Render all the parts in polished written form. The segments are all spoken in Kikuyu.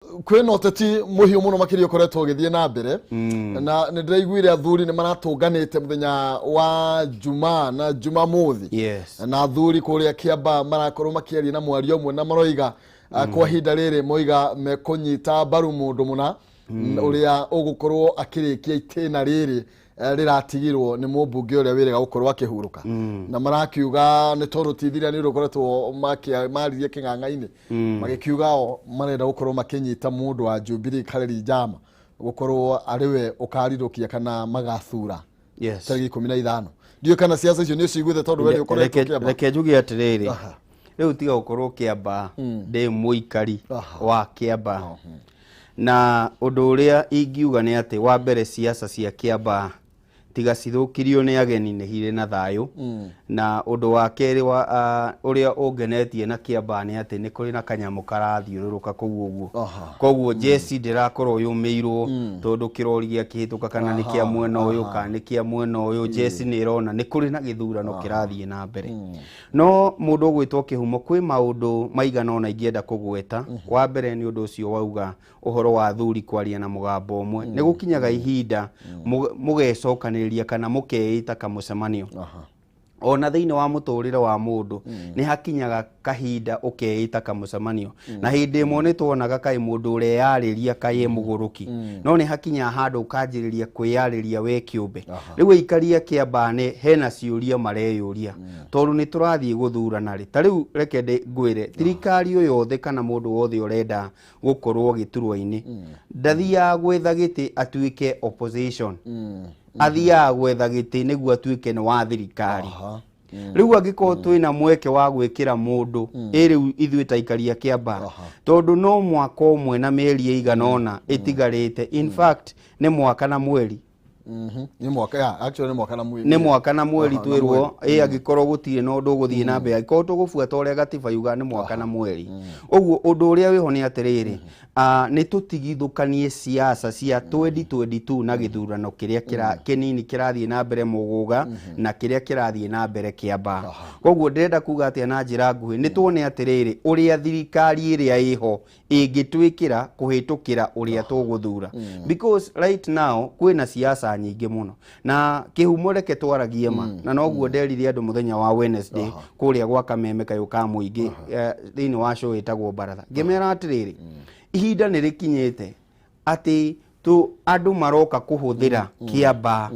Kwĩna ũteti mũhiũ mũno makĩria ũkoretwo ũgĩthiĩ na mbere, na nĩ ndĩraiguire athuri nĩ maratũnganĩte mũthenya wa Juma na Jumamothi. Na athuri kũrĩa Kĩamba marakorwo makĩaria na mwario ũmwe na maroiga kwa ihinda rĩrĩ moiga mekũnyita mbaru mũndũ mũna ũrĩa ũgũkorwo akĩrĩkia itĩna rĩrĩ rĩratigirwo nĩ mũmbunge ũrĩa wĩrĩga gũkorwo akĩhurũka, na marakiuga nĩ tondũ tithiria nĩ ũndũ ũkoretwo maririe kĩng'ang'a-inĩ, magĩkiuga o marenda gũkorwo makĩnyita mũndũ wa Jubilee Kareri Njama gũkorwo arĩ we ũkarirũkia kana magathura tarĩki 15. Ndiũĩ kana ciaca icio nĩ ũciguĩte, tondũ we nĩ ũkoretwo Kĩamba. Reke njuge atĩrĩrĩ, rĩu tiga gũkorwo Kĩamba, ndĩ mũikari wa Kĩamba, na ũndũ ũrĩa ingiuga nĩ atĩ wa mbere, ciaca cia Kĩamba tiga cithũkirio nĩ ageni nĩ hirĩ na thayũ. Na ũndũ wa kerĩ wa ũrĩa ũngenetie na Kĩamba nĩ atĩ nĩ kũrĩ na kanyamũ karathiũrũrũka kũu ũguo. Koguo jeci ndĩrakorwo yũmĩirwo, tondũ kĩrori gĩakĩhĩtũka kana nĩ kĩa mwena ũyũ kana nĩ kĩa mwena ũyũ, jeci nĩ ĩrona nĩ kũrĩ na gĩthurano kĩrathiĩ na mbere. No mũndũ ũgwĩtwo Kĩhumo, kwĩ maũndũ maigana ũna ingĩenda kũgweta. Wa mbere nĩ ũndũ ũcio wauga ũhoro wa athuri kwaria na mũgambo ũmwe. Nĩ gũkinyaga ihinda mũgecokanĩrĩria kana mũkeĩta kamũcemanio. Ona thĩinĩ wa mũtũrĩre wa mũndũ nĩ hakinyaga kahinda ũkeĩta kamũcemanio, na hĩndĩ ĩmwe nĩ tuonaga kaĩ mũndũ ũreyarĩria kaĩ e mũgũrũki, no nĩ hakinyaga handũ ũkanjĩrĩria kwĩyarĩria we kĩũmbe. Rĩu aikaria Kĩambane hena ciũria mareyũria, tondũ nĩ tũrathiĩ gũthurana rĩ, ta rĩu reke ngwĩre, thirikari o yothe kana mũndũ wothe ũrenda gũkorwo gĩturwa-inĩ ndathiaga gwetha gĩtĩ atuĩke opposition, athiaga gwetha gĩtĩ nĩguo atuĩke nĩ wa thirikari. Rĩu angĩkorwo twĩna mweke wa gwĩkĩra mũndũ ĩ rĩu ithuĩ ta aikaria Kĩamba, tondũ no mwaka ũmwe na mĩeri ĩigana ũna ĩtigarĩte, in fact nĩ mwaka na mweri. Nĩ mwaka, yeah, actually nĩ mwaka na mweri. Nĩ mwaka na mweri. Aha, na twĩrwo mweri. ĩ angĩkorwo gũtirĩ na ũndũ ũgũthiĩ na mbere, angĩkorwo tũgũbuata ũrĩa gatiba yuga, nĩ mwaka na mweri ũguo. Ũndũ ũrĩa wĩho nĩ atĩrĩrĩ, nĩ tũtigithũkanie siasa cia 2022 na gĩthurano kĩrĩa kĩnini kĩrathiĩ na mbere Mũgũga na kĩrĩa kĩrathiĩ na mbere Kĩamba. Koguo ndĩrenda kuga atĩa na njĩra nguhĩ, nĩ tuone atĩrĩrĩ, ũrĩa thirikari ĩrĩa ĩho ĩngĩtwĩkĩra kũhĩtũkĩra ũrĩa tũgũthura, because right now kwĩna siasa nyingĩ mũno. Na Kĩhumo, reke twaragie ma, na noguo nderire andũ mũthenya wa Wednesday kũrĩa gwa Kameme kayũ ka mũingĩ, thĩinĩ wa show ĩtagwo Baratha, ngĩmera atĩrĩrĩ, ihinda nĩ rĩkinyĩte atĩ tu andũ maroka kũhũthĩra Kĩamba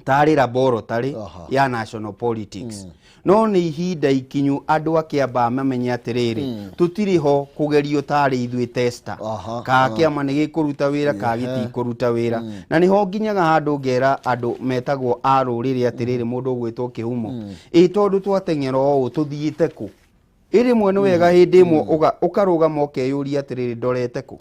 tarĩ laboratory ya national politics, no nĩ ihinda ikinyu andũ a Kĩamba mamenye atĩrĩrĩ, tũtirĩ ho kũgerio tarĩ ithuĩ tester ka kĩama nĩ gĩkũruta wĩra ka gĩtikũruta wĩra. Na nĩho nginyaga handũ ngera andũ metagwo a rũrĩrĩ atĩrĩrĩ, mũndũ ũgwĩtwo Kĩhumo, ĩ tondũ twateng'era ũũ tũthiĩte kũ? Ĩ rĩmwe nĩ wega hĩndĩ ĩmwe ũkarũgama ũkeyũria atĩrĩrĩ, ndorete kũ?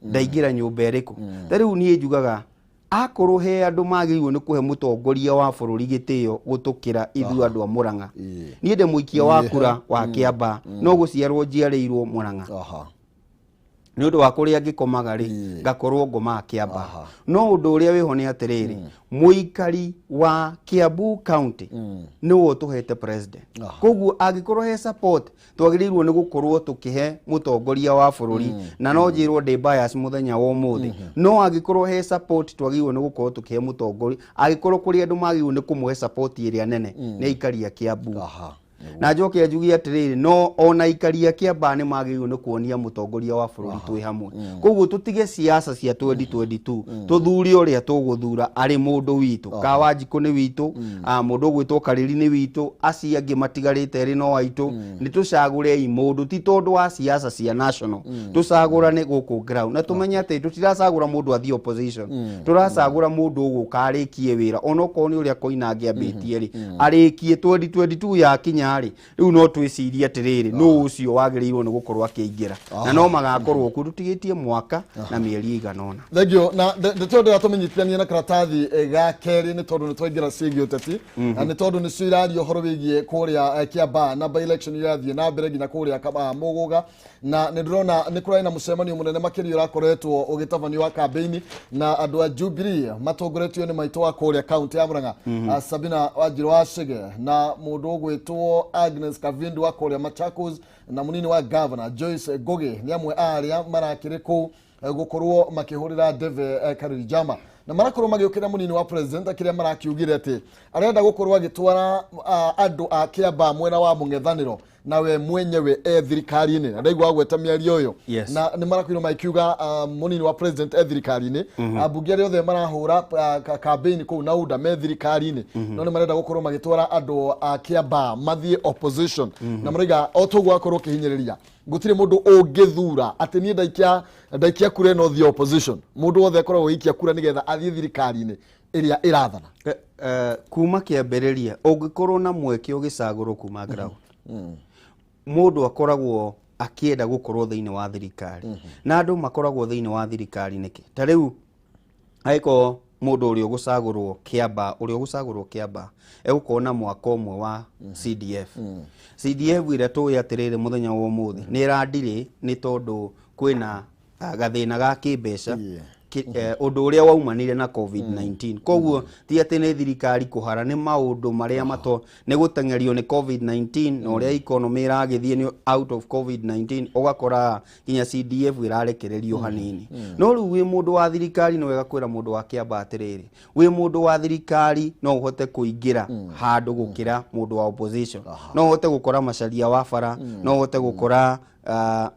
Ndaingĩra nyũmba ĩrĩkũ? Ta rĩu niĩ njugaga akorwo he andũ magĩrĩirwo nĩ kũhe mũtongoria wa bũrũri gĩtĩo gũtũkĩra ithuĩ andũ a Mũrang'a. Niĩ ndĩ mũikia wa kura wa Kĩamba, no gũciarwo njiarĩirwo Mũrang'a. Nĩ ũndũ wa kũrĩa ngĩkomaga rĩ, ngakorwo ngomaga Kĩamba. No ũndũ ũrĩa wĩho nĩ atĩrĩrĩ, mũikari wa Kiambu County nĩwe ũtũhete president. Koguo angĩkorwo he support twagĩrĩirwo nĩ gũkorwo tũkĩhe mũtongoria wa bũrũri, na no njĩrwo ndĩ bias mũthenya wa ũmũthĩ, no angĩkorwo he support twagĩrĩirwo nĩ gũkorwo tũkĩhe mũtongoria, angĩkorwo kũrĩ andũ magĩrĩirwo nĩ kũmũhe support ĩrĩa nene, nĩ aikari a Kiambu. Na njoke njuge atĩrĩrĩ, no ona aikari a Kĩambaa nĩ magĩrĩirwo nĩ kuonia mũtongoria wa bũrũri twĩ hamwe. Koguo tũtige siasa cia 2022, tũthure ũrĩa tũgũthura arĩ mũndũ witũ. Ka Wanjikũ nĩ witũ, mũndũ ũgwĩtwo Karĩri nĩ witũ, acio angĩ matigarĩte erĩ no aitũ. Nĩ tũcagũrei mũndũ ti tondũ wa siasa cia national, tũcagũrane gũkũ ground, na tũmenye atĩ tũtiracagũra mũndũ athiĩ opposition, tũracagũra mũndũ ũgũka arĩkie wĩra, onokorwo nĩ ũrĩa Koinange ambĩtie rĩ, arĩkie 2022 yakinya rĩ, rĩu no twĩcirie atĩrĩrĩ, nũ ũcio wagĩrĩirwo nĩ gũkorwo akĩingĩra, na no magakorwo kuo tũtigĩtie mwaka na mĩeri ĩigana ũna. Thengiũ. Na ndeto ndĩra tũmenyithanie na karatathi ga kerĩ, nĩ tondũ nĩ twaingĩra ciĩgiĩ ũteti, na nĩ tondũ nĩcio iraria ũhoro wĩgiĩ kũrĩa Kĩambaa na by election irathiĩ na mbere nginya kũrĩa Mũgũga. Na nĩ ndĩrona nĩ kũrarĩ na mũcemanio mũnene makĩria ũrakoretwo ũgĩtabanio wa kambĩini, na andũ a Jubilee matongoretio nĩ maitũ wa kũrĩa kaunti ya Murang'a, Sabina Wanjiru wa Chege, na mũndũ ũgwĩtwo Mũno Agnes Kavindu wa kũrĩa Machakos na mũnini wa governor Joyce Ngugi nĩ amwe a arĩa marakĩrĩ kũu gũkorwo makĩhũrĩra ndebe Karuri Jama, na marakorwo magĩũkĩra mũnini wa president kĩrĩa marakiugire atĩ arenda gũkorwo agĩtwara andũ a Kĩambaa mwena wa mũng'ethanĩro na we mwenyewe e thirikari-inĩ, na ndaigua agweta mĩario ĩyo. Na nĩ marakorirwo makiuga mũnini wa president e thirikari-inĩ, ambunge arĩa othe marahũra campaign kũu na UDA me thirikari-inĩ, no nĩ marenda gũkorwo magĩtwara andũ a Kĩambaa mathiĩ opposition, na marauga o toguo akorwo ũkĩhinyĩrĩria gũtirĩ mũndũ ũngĩthura atĩ niĩ ndaikia kura ĩno thiĩ opposition. Mũndũ wothe akoragwo agĩikia kura nĩgetha athiĩ thirikari-inĩ ĩrĩa ĩrathana. Kuma kĩambĩrĩria ũngĩkorwo na mweke ũgĩcagũrwo kuma ground, mũndũ akoragwo akĩenda gũkorwo thĩinĩ wa thirikari, na andũ makoragwo thĩinĩ wa thirikari nĩkĩ? Ta rĩu angĩkorwo mũndũ ũrĩa ũgũcagũrwo Kĩambaa, ũrĩa ũgũcagũrwo Kĩambaa egũkorwo na mwaka ũmwe wa CDF, CDF ĩrĩa tũĩ atĩrĩrĩ mũthenya wa ũmũthĩ nĩ ĩrandirĩ nĩ tondũ kwĩna gathĩna ga kĩmbeca, ũndũ ũrĩa waumanire na COVID-19. Koguo ti atĩ nĩ thirikari kũhara, nĩ maũndũ marĩa mato nĩ gũteng'erio nĩ COVID-19 na ũrĩa economy ĩragĩthiĩ nĩ out of COVID-19, ũgakora nginya CDF ĩrarekererio hanini. No rĩu wĩ mũndũ wa thirikari nĩ wega kwĩra mũndũ wa Kĩambaa atĩrĩrĩ, wĩ mũndũ wa thirikari no ũhote kũingĩra handũ gũkĩra mũndũ wa opposition, no ũhote gũkora macaria wa bara, no ũhote gũkora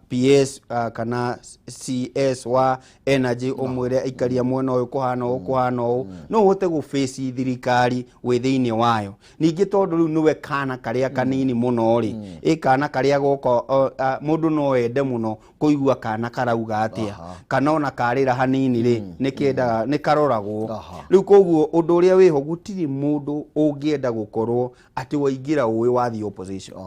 PS kana CS wa energy, ũmwĩre aikaria mwena ũyũ kũhana ũũ, kũhana ũũ, no ũhote gũbĩci thirikari wĩ thĩinĩ wayo. Ningĩ tondũ rĩu nĩwe kana karĩa kanini mũno rĩ, ĩ kana karĩa goka, mũndũ no ende mũno kũigua kana karauga atĩa, kana ona karĩra hanini rĩ, nĩ kendaga nĩ karoragwo. Rĩu koguo ũndũ ũrĩa wĩho, gũtirĩ mũndũ ũngĩenda gũkorwo atĩ waingĩra ũĩ wathiĩ opposition.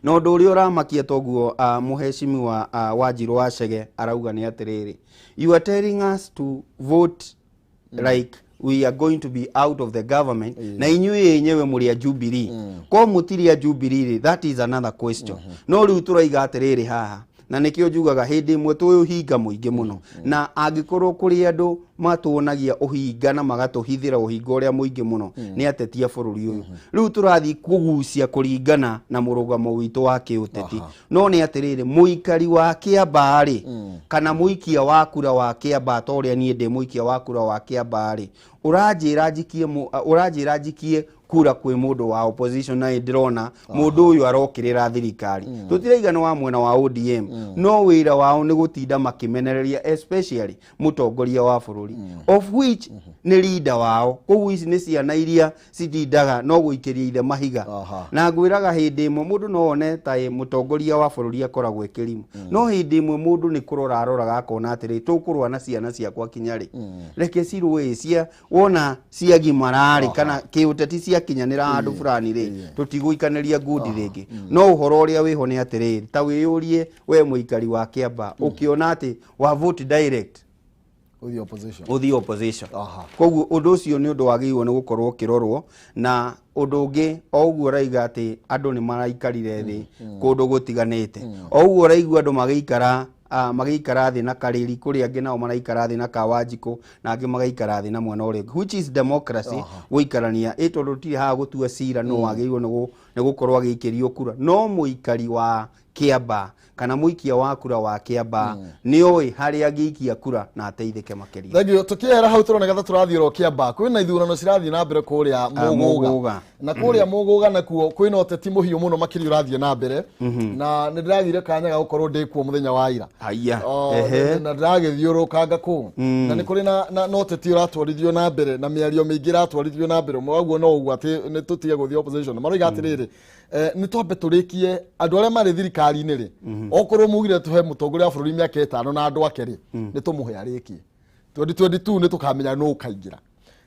Na ũndũ ũrĩa ũramakia toguo mũhecimiwa Wanjirũ wa Chege arauga nĩ atĩrĩrĩ, you are telling us to vote like we are going to be out of the government, na inyuĩ enyewe mũrĩ a Jubilee, ko mũtirĩ a Jubilee rĩ, that is another question. No rĩu tũraiga atĩrĩrĩ haha, na nĩkĩo njugaga hĩndĩ ĩmwe twĩ ũhinga mũingĩ mũno, na angĩkorwo kũrĩ andũ matuonagia ũhinga na magatũhithĩra ũhinga ũrĩa mũingĩ mũno nĩ ateti a bũrũri ũyũ. Rĩu tũrathiĩ kũgucia kũringana na mũrũgamo witũ wa kĩũteti, no nĩ atĩrĩrĩ, mũikari wa Kĩambaa rĩ, kana mũikia wa kura wa Kĩambaa, ta ũrĩa niĩ ndĩ mũikia wa kura wa Kĩambaa rĩ, ũranjĩra njikie kura kwĩ mũndũ wa opposition, na ndĩrona mũndũ ũyũ arokĩrĩra thirikari, tũtiraigana wa mwena wa ODM, no wĩra wao nĩ gũtinda makĩmenereria especially mũtongoria wa bũrũri, of which nĩ leader wao. Koguo ici nĩ ciana iria citindaga no gũikĩria ithe mahiga. Na ngwĩraga hĩndĩ ĩmwe mũndũ no one ta ĩ mũtongoria wa bũrũri akoragwo ĩkĩrimũ, no hĩndĩ ĩmwe mũndũ nĩ kũrora aroraga akona atĩrĩ, tũkũrũa na ciana ciakwa kinya rĩ? Reke cirũe, cia wona ciagimara rĩ, kana kĩũteti ciakinyanĩra handũ fulani rĩ, tũtigũikanĩria ngundi rĩngĩ. No ũhoro ũrĩa wĩho nĩ atĩrĩrĩ, ta wĩyũrie we mũikari wa Kĩamba, ũkĩona atĩ wa vote direct ũthiĩ opposition, ũthiĩ opposition. Koguo ũndũ ũcio nĩ ũndũ wagĩrĩirwo nĩ gũkorwo ũkĩrorwo. Na ũndũ ũngĩ, o ũguo ũraiga atĩ andũ nĩ maraikarire thĩ kũndũ gũtiganĩte, o ũguo ũraigua andũ magĩikara thĩ na Karĩri, kũrĩ angĩ nao maraikara thĩ na Kawanjikũ, na angĩ magaikara thĩ na mwena ũrĩa ũngĩ, which is democracy, gũikarania ĩ tondũ tũtirĩ haha gũtua cira nũ wagĩrĩirwo nĩ gũkorwo agĩikĩrio kura. No mũikari wa Kĩambaa kana mũikia wa kura wa Kĩambaa nĩ oĩ harĩa angĩikia kura na ateithĩke makĩria. Thank you. Tukiehera hau tũroneka ta tũrathiĩ oro Kĩambaa, kwĩna ithurano cirathiĩ na mbere kũrĩa Mũgũga. Mũgũga. Na kũrĩa Mũgũga nakuo kwĩna ũteti mũhiũ mũno makĩria ũrathiĩ na mbere, na nĩ ndĩragĩire kanya ga gũkorwo ndĩ kuo mũthenya wa ira. Haya. Ehe. Na ndĩragĩthiũrũkanga kũu, na nĩ kũrĩ na ũteti ũratwarithio na mbere na mĩario mĩingĩ ĩratwarithio na mbere. Ũmwe waguo no ũguo atĩ nĩ tũtige gũthiĩ opposition. Maroiga atĩrĩrĩ, nĩ twambe tũrĩkie andũ arĩa marĩ thirikari-inĩ rĩ, okorwo mugire tũhe mũtongoria wa bũrũri mĩaka 5 na andũ ake rĩ, nĩ tũmũhe arĩkie 2022, nĩ tũkamenya nũ ũkaingĩra.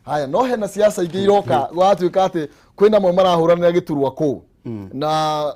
Haya, no hena siasa ingĩ iroka, gwatuĩka atĩ kwĩna amwe marahũranĩra gĩturwa kũu na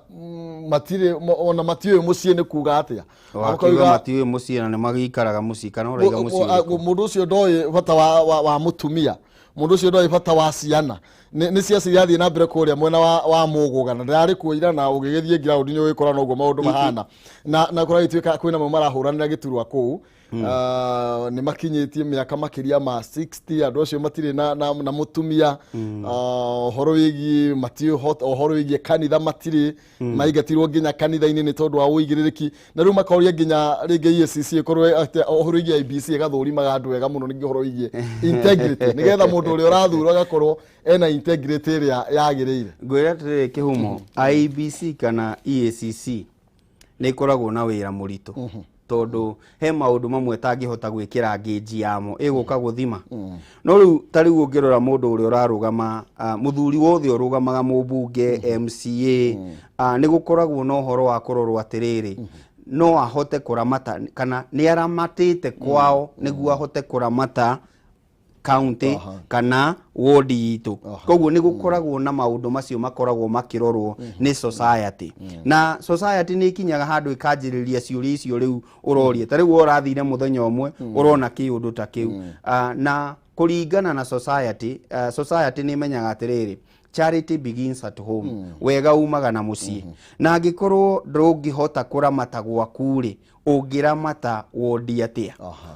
matirĩ ona matiũĩ mũciĩ nĩ kuga atĩa. Wakiuga matiũĩ mũciĩ na nĩ magĩikaraga mũciĩ, kana ũraiga mũciĩ ũrĩkũ? Mũndũ ũcio ndoĩ bata wa mũtumia, mũndũ ũcio ndoĩ bata wa ciana. Nĩ ciaca irathiĩ na mbere kũrĩa mwena wa Mũgũga, na ndĩrarĩ kuo ira, na ũgĩgĩthiĩ ground nĩ ũgĩkora noguo maũndũ mahana, na kũragĩtuĩka kwĩna mo marahũranĩra gĩturwa kũu. Ah, nĩ makinyĩtie mĩaka makĩria ma 60. Andũ acio matirĩ na mũtumia. Ah, ũhoro wĩgiĩ matiũhota, ũhoro wĩgiĩ kanitha matirĩ, maingatirwo nginya kanitha-inĩ nĩ tondũ wa ũigĩrĩrĩki, na rĩu makoria nginya rĩngĩ EACC ĩkorwo atĩ ũhoro wĩgiĩ IEBC ĩgathũrimaga andũ wega mũno ningĩ ũhoro wĩgiĩ integrity, nĩgetha mũndũ ũrĩa ũrathurwo agakorwo ena integrity ĩrĩa yagĩrĩire. Ngwĩra atĩrĩrĩ kĩhumo, IEBC kana EACC nĩ ĩkoragwo na wĩra mũritũ, tondũ he maũndũ mamwe tangĩhota gwĩkĩra ngĩnji yamo ĩgũka gũthima. No rĩu ta rĩu ũngĩrora mũndũ ũrĩa ũrarũgama, mũthuri wothe ũrũgamaga, mũmbunge, MCA, nĩ gũkoragwo na ũhoro wa kũrorwo atĩrĩrĩ, no ahote kũramata kana nĩ aramatĩte kwao nĩguo ahote kũramata county kana wodi itũ. Koguo nĩ gũkoragwo na maũndũ macio makoragwo makĩrorwo nĩ society, na society nĩ ikinyaga handũ ĩkanjĩrĩria ciũria icio rĩu ũroria. Ta rĩu ũrathire mũthenya ũmwe ũrona kĩũndũ ta kĩu. Ah, na kũringana na society, society nĩ ĩmenyaga atĩrĩrĩ, charity begins at home, wega umaga na mũciĩ, na angĩkorwo ndũngĩhota kũramata gwaku rĩ, ũngĩramata wondi atĩa?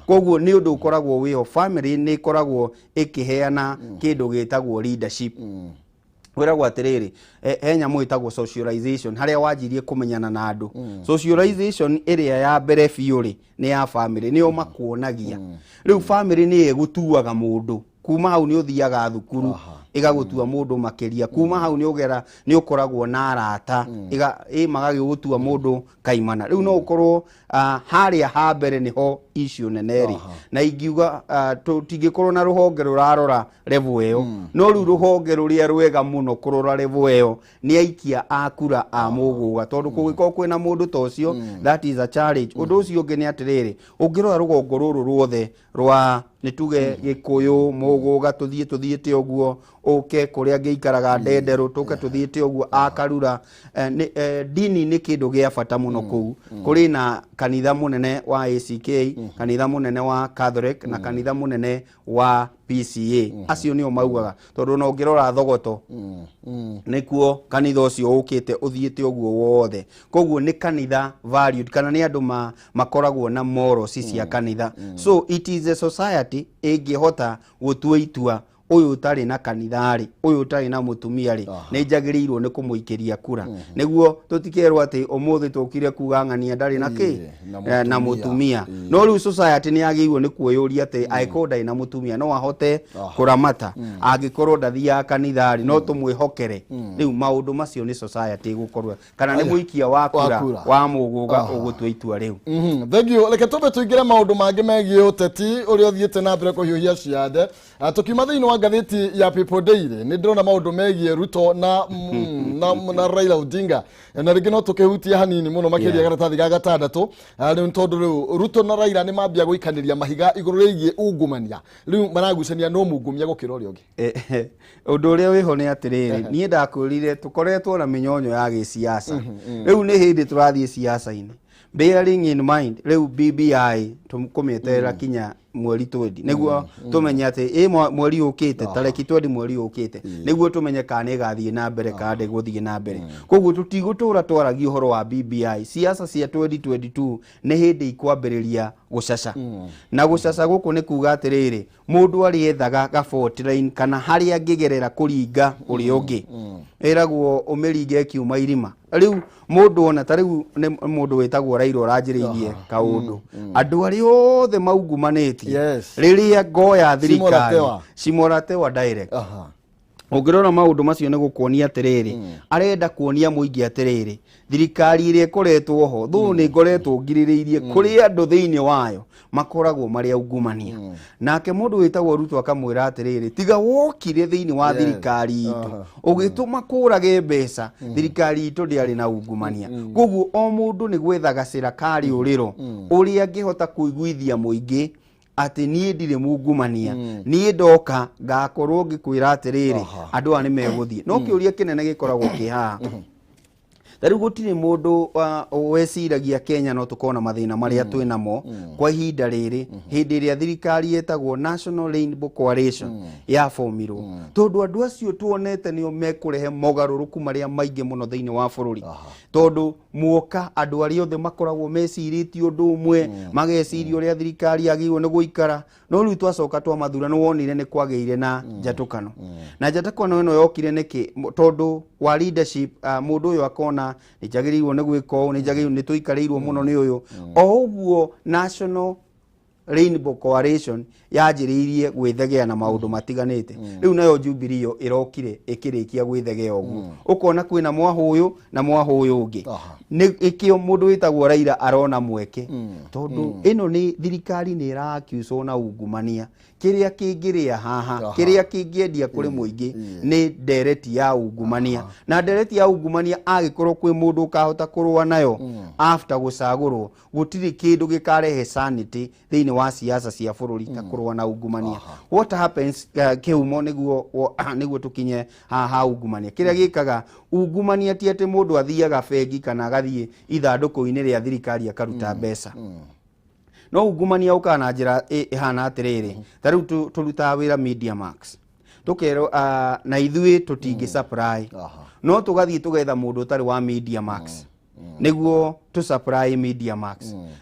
Koguo nĩ ũndũ ũkoragwo wĩho, family nĩ ĩkoragwo ĩkĩheana kĩndũ gĩtagwo leadership. Wĩragwo atĩrĩrĩ, he nyamũ ĩtagwo socialization, harĩa wanjirie kũmenyana na andũ. Socialization ĩrĩa ya mbere biũ rĩ, nĩ ya family, nĩo makuonagia. Rĩu family nĩ ĩgũtuaga mũndũ. Kuma hau nĩ ũthiaga thukuru, ĩgagũtua mũndũ makĩria. Kuma hau nĩ ũgera nĩ ũkoragwo na arata, ĩ magagĩgũtua mũndũ kaimana. Rĩu no ũkorwo harĩa ha mbere nĩho issue nene rĩ, na ingiuga tũtingĩkorwo na rũhonge rũrarora level ĩyo. No rĩu rũhonge rũrĩa rwega mũno kũrora level ĩyo nĩ aikia a kura a Mũgũga, tondũ kũngĩkorwo kwĩna mũndũ ta ũcio, that is a challenge. Ũndũ ũcio ũngĩ nĩ atĩrĩrĩ, ũngĩrora rũgongo rũrũ ruothe rwa, nĩ tuge, Gĩkũyũ, Mũgũga, tũthiĩ tũthiĩte ũguo, ũke kũrĩa ngĩikaraga Ndenderũ, tũke tũthiĩte ũguo Akarura, dini nĩ kĩndũ gĩa bata mũno kũu. Kũrĩ na kanitha mũnene wa ACK, kanitha mũnene wa Catholic na kanitha mũnene wa PCA. Acio nĩo maugaga, tondũ ona ũngĩrora Thogoto nĩkuo kanitha ũcio ũkĩte ũthiĩte ũguo wothe. Koguo nĩ kanitha valued, kana nĩ andũ makoragwo na morals cia kanitha. So it is a society ĩngĩhota gũtua itua, ũyũ ũtarĩ na kanitha rĩ, ũyũ ũtarĩ na mũtumia rĩ, nĩ njagĩrĩirwo nĩ kũmũikĩria kura, nĩguo tũtikerwo atĩ ũmũthĩ tũkire kuga ng'ania ndarĩ na kĩ. Na na mũtumia. Mũtumia. No rĩu society nĩ yagĩrĩirwo nĩ kwĩyũria atĩ angĩkorwo ndarĩ na mũtumia, no ahote kũramata? Angĩkorwo ndathiaga kanitha rĩ, no tũmwĩhokere? Rĩu maũndũ macio nĩ society ĩgũkorwo kana nĩ mũikia wa wa kura kura. wa Mũgũga ũgũtua itua rĩu. Thank you. Reke tũmbe tũingĩre maũndũ mangĩ megiĩ ũteti ũrĩa ũthiĩte na mbere kũhiũhia ciande. Ah, tũkiuma thĩinĩ wa ngathĩti ya People Daily, nĩ ndĩrona maũndũ megiĩ Ruto na Raila Odinga, na rĩngĩ no tũkĩhutie hanini mũno makĩria karatathi ga gatandatũ. Ah, rĩu tondũ rĩu Ruto na Raila nĩ mambia gũikanĩria mahiga igũrũ rĩgiĩ ungumania, rĩu maragucania no mungumia gũkĩra ũrĩa ũngĩ. Ũndũ ũrĩa wĩho nĩ atĩrĩrĩ, niĩ ndakwĩrire tũkoretwo na mĩnyonyo ya gĩciaca. Rĩu nĩ hĩndĩ tũrathiĩ ciaca-inĩ, bearing in mind rĩu BBI tũkũmĩeterera kinya mweri 20 nĩguo tũmenye atĩ ĩ mweri ũkĩte, tarĩki 20 mweri ũkĩte, nĩguo tũmenye kana nĩ ĩgathiĩ na mbere kana ndĩgũthiĩ na mbere. Koguo tũtigũtũra twaragia ũhoro wa BBI. Ciaca cia 2022 nĩ hĩndĩ ikwambĩrĩria gũcaca, na gũcaca gũkũ nĩ kuga atĩrĩrĩ, mũndũ arĩethaga ga fault line kana harĩa angĩgerera kũringa ũrĩa ũngĩ. Ĩragwo ũmĩringe ĩkiuma irima. Rĩu mũndũ ona ta rĩu nĩ mũndũ wĩtagwo Raila ũranjĩrĩirie kaũndũ, andũ arĩa othe maungumanĩtie rĩrĩa ngoya thirikari. Shimo Shimo la Tewa direct. Ũngĩrora maũndũ macio nĩ gũkuonia atĩrĩrĩ, arenda kuonia mũingĩ atĩrĩrĩ, thirikari ĩrĩa ĩkoretwo ho thũ nĩ ngoretwo ngirĩrĩirie kũrĩ andũ thĩinĩ wayo makoragwo marĩ aungumania. Nake mũndũ wĩtagwo Ruto akamwĩra atĩrĩrĩ, tiga wokire thĩinĩ wa thirikari itũ ũgĩtũma kũrage mbeca, thirikari itũ ndĩarĩ na ungumania. Koguo o mũndũ nĩ gwetha gacĩra ka rĩũrĩro ũrĩa angĩhota kũiguithia mũingĩ atĩ niĩ ndirĩ mungumania, niĩ ndoka ngakorwo ngĩkwĩra atĩrĩrĩ, andũ aya nĩ megũthiĩ. No kĩũria kĩnene gĩkoragwo kĩ haha. Ta rĩu gũtirĩ mũndũ weciragia Kenya no tũkorwo na mathĩna marĩa twĩ namo kwa ihinda rĩrĩ, hĩndĩ ĩrĩa thirikari ĩtagwo National Rainbow Coalition yabomirwo, tondũ andũ acio tuonete nĩo mekũrehe mogarũrũku marĩa maingĩ mũno thĩinĩ wa bũrũri. Tondũ muoka andũ arĩa othe makoragwo mecirĩtie ũndũ ũmwe, mageciria ũrĩa thirikari yagĩrĩirwo nĩ gũikara. No rĩu twacoka twamathura, nĩ wonire nĩ kwagĩire na njatũkano, na njatũkano ĩno yokire nĩkĩ? Tondũ wa leadership. Mũndũ ũyũ akona nĩ njagĩrĩirwo nĩ gwĩka ũũ, nĩ njagĩrĩirwo, nĩ tũikarĩirwo mũno nĩ ũyũ. O ũguo National Rainbow Coalition yanjĩrĩirie gwĩthegea na maũndũ matiganĩte. Rĩu nayo Jubilee yo ĩrokire ĩkĩrĩkia gwĩthegea ũguo, ũkona kwĩna mwahũ ũyũ na mwahũ ũyũ ũngĩ. Nĩ ĩkĩo mũndũ wĩtagwo Raila arona mweke, tondũ ĩno nĩ thirikari nĩ ĩra-accuswo na ungumania. Kĩrĩa kĩngĩrĩa haha, kĩrĩa kĩngĩendia kũrĩ mũingĩ nĩ ndereti ya ungumania, na ndereti ya ungumania agĩkorwo kwĩ mũndũ ũkahota kũrũa nayo after gũcagũrwo, gũtirĩ kĩndũ gĩkarehe sanity thĩinĩ wa siasa cia bũrũri ta kũrũa na ungumania. What happens, kĩhumo nĩguo tũkinye haha ha ungumania, kĩrĩa gĩkaga ungumania ti atĩ mũndũ athiaga bengi kana agathiĩ ithandũkũ-inĩ rĩa thirikari akaruta mbeca. No ungumania ũkaga na njĩra ĩhana atĩrĩrĩ, ta rĩu tũrutaga wĩra Media Max, tũkerwo na ithuĩ tũtingĩ supply, no tũgathiĩ tũgetha mũndũ ũtarĩ wa Media Max nĩguo tũ supply Media Max.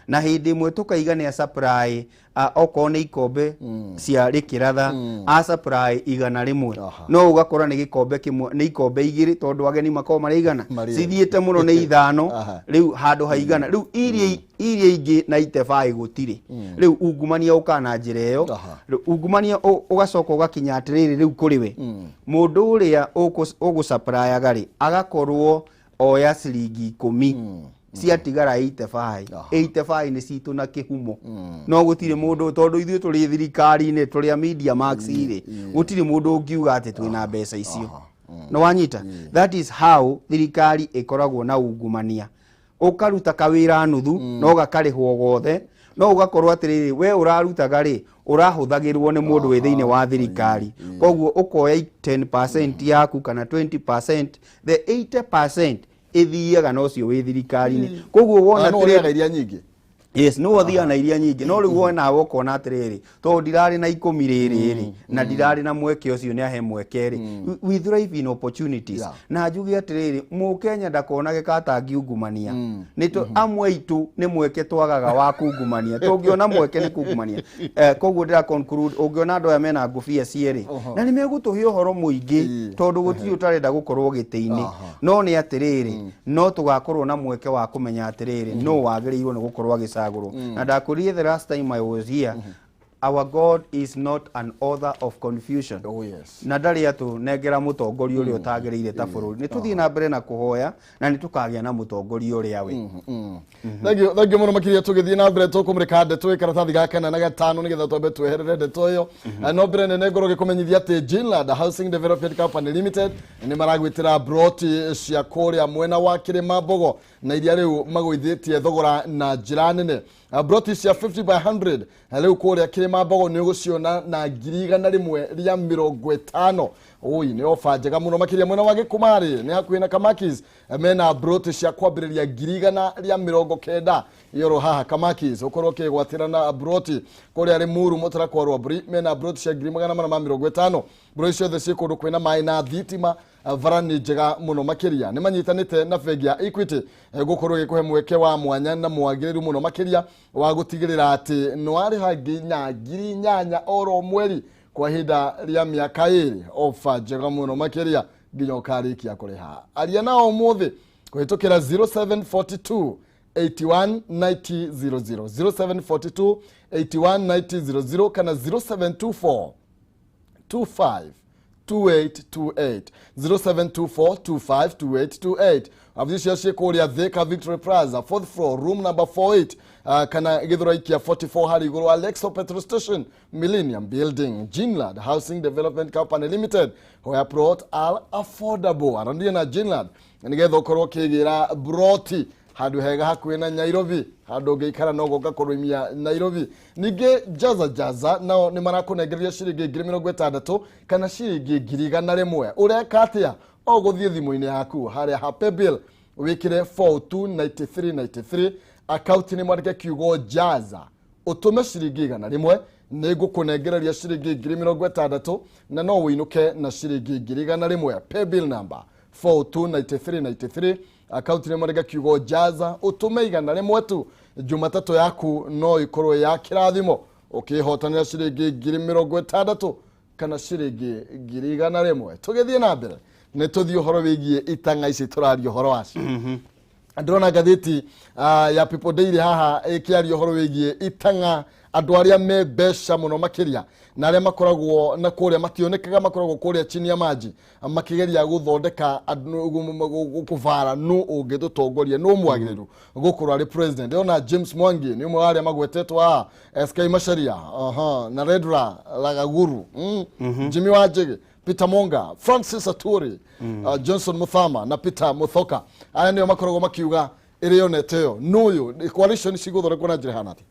Na hĩndĩ ĩmwe tũkaiga nĩ supply, okorwo nĩ ikombe cia rĩkĩratha, a supply 100. No ũgakora nĩ gĩkombe kĩmwe, nĩ ikombe igĩrĩ, tondũ ageni makoragwo marĩ igana. Marĩ cithiĩte mũno nĩ 5. Rĩu handũ ha 100, rĩu iria ingĩ na itebai gũtirĩ. Rĩu ungumania ũkaga na njĩra ĩyo. Rĩu ungumania ũgacoka ũgakinya atĩrĩrĩ, rĩu kũrĩ we mũndũ ũrĩa ũgũcaprayaga rĩ, agakorwo oya ciringi 10, ciatigara 85. 85 nĩ citũ na kĩhumo, no gũtirĩ mũndũ, tondũ ithuĩ tũrĩ thirikari-inĩ, tũrĩ a Media Max rĩ, gũtirĩ mũndũ ũngiuga atĩ twĩna mbeca icio. Nĩ wanyita? That is how thirikari ĩkoragwo na ungumania. Ũkaruta kawĩra nuthu no gakarĩhwo gothe, no ũgakorwo atĩrĩrĩ, we ũrarutaga rĩ, ũrahũthagĩrwo nĩ mũndũ wĩ thĩinĩ wa thirikari. Koguo ũkoya 10% yaku kana 20%, the 80% ĩthiaga na ũcio wĩ thirikari-inĩ. Koguo wona no ũrĩaga iria nyingĩ. Yes, no ũthiaga na iria nyingĩ, no rĩu wona nawe ũkona atĩrĩrĩ, tondũ ndirarĩ na 10 rĩrĩ rĩ, na ndirarĩ na mweke ũcio, nĩ ahe mweke rĩ. We thrive in opportunities. Na njuge atĩrĩrĩ, mũkenya ndakonage katangiungumania. Nĩ amwe aitũ nĩ mweke twagaga wa kungumania. Tũngĩona mweke nĩ kungumania. Koguo ndĩra conclude, ũngĩona andũ aya mena ngũbia cierĩ na nĩ megũtũhe ũhoro mũingĩ, tondũ gũtirĩ ũtarenda gũkorwo gĩtĩ-inĩ. No nĩ atĩrĩrĩ, no tũgakorwo na mweke wa kũmenya atĩrĩrĩ, no wagĩrĩirwo nĩ gũkorwo agĩcagũrwo. Na ndakwĩrire the last time I was here, our God is not an author of confusion. Oh yes. Na ndarĩ atũnengera mũtongoria ũrĩa ũtagĩrĩire ta bũrũri. Nĩ tũthiĩ na mbere na kũhoya na nĩ tũkagĩa na mũtongoria ũrĩa we. Thank you, thank you mũno makĩria. Tũgĩthiĩ na mbere tũkũmũrĩka ndeto ĩ karatathi ga kana na gatano nĩgetha twambe tweherere ndeto ĩyo. No mbere nene ngorwo ngĩkũmenyithia atĩ Jinland Housing Development Company Limited nĩ maragwĩtĩra broti cia kũrĩa mwena wa Kĩrĩma Mbogo, na iria rĩu magũithĩtie thogora na njĩra nene. Broti cia 50 by 100 rĩu kũrĩa Kĩrĩma Mbogo nĩ ũgũciona na 150,000. Ui, nĩ ofa njega mũno makĩria. Mwena wa Gĩkũmarĩ nĩ hakuhĩ na Kamakis, mena broti cia kwambĩrĩria 190,000 yoro haha Kamakis, ũkorwo ũkĩgwatĩra na broti. Kũrĩa Limuru Mũtarakwa Rwambũri mena broti cia 450,000. Broti ciothe ciĩ kũndũ kwĩna maĩ na thitima. Bara nĩ njega mũno makĩria. Nĩ manyitanĩte na bengi ya Equity, gũkorwo ĩgĩkũhe mweke wa mwanya na mwagĩrĩru mũno makĩria wa gũtigĩrĩra atĩ nĩ warĩha nginya 8,000 oro mweri kwa ihinda rĩa mĩaka 2. Ofa njega mũno makĩria nginya ũkarĩkia kũrĩha. Aria nao ũmũthĩ kũhĩtũkĩra 0742 81 90 00, 0742 81 90 00 kana 0724 25 2828, 0724 25 2828. Wabici cio ciĩ kũrĩa Thika Victory Plaza, fourth floor, room number 48, kana Gĩthũrai kĩa 44 harĩ igũrũ wa Lexo petrol station, Millennium Building. Jinland Housing Development Company Limited, where plot are affordable. Arandia na Jinland nĩgetha ũkorwo ũkĩgĩra broti handũ hega hakuhĩ na Nairobi, handũ ũngĩikara no gũka kũrũmia Nairobi. Ningĩ Jaza Jaza nao nĩ marakũnengereria ciringi 60,000 kana ciringi 100,000. Ũreka atĩa? O gũthiĩ thimũ-inĩ yaku harĩa ha paybill. Wĩkĩre 429393 akaunti-inĩ mwandĩke kiugo Jaza, ũtũme ciringi 100, nĩ ngũkũnengereria ciringi 60,000 na no ũinũke na ciringi 100,000. Paybill number 429393, akaunti-inĩ mwandĩke kiugo Jaza, ũtũme 100 tu. Jumatatũ yaku no ĩkorwo ya kĩrathimo ũkĩhotanĩra ciringi 60,000 kana ciringi 100,000. Tũgĩthiĩ na mbere nĩ tũthiĩ ũhoro wĩgiĩ itang'a ici tũraria ũhoro wacio. Ndĩrona ngathĩti ya People Daily haha ĩkĩaria ũhoro wĩgiĩ itang'a, andũ arĩa me mbeca mũno makĩria na arĩa makoragwo na kũrĩa mationekaga, makoragwo kũrĩa chini ya maji makĩgeria gũthondeka kũbara nũ ũngĩtũtongoria, nũ mwagĩrĩru gũkorwo arĩ president. Ndĩrona James Mwangi nĩ ũmwe wa arĩa magwetetwo haha, SK Macharia, na Redra Lagaguru, Jimmy Wanjigi, Peter Monga, Francis Aturi, Johnson Muthama na Peter Muthoka. Aya nĩo makoragwo makiuga ĩrĩonete ĩyo nũyũ coalition cigũthondekwo na njĩra ĩhana atĩa?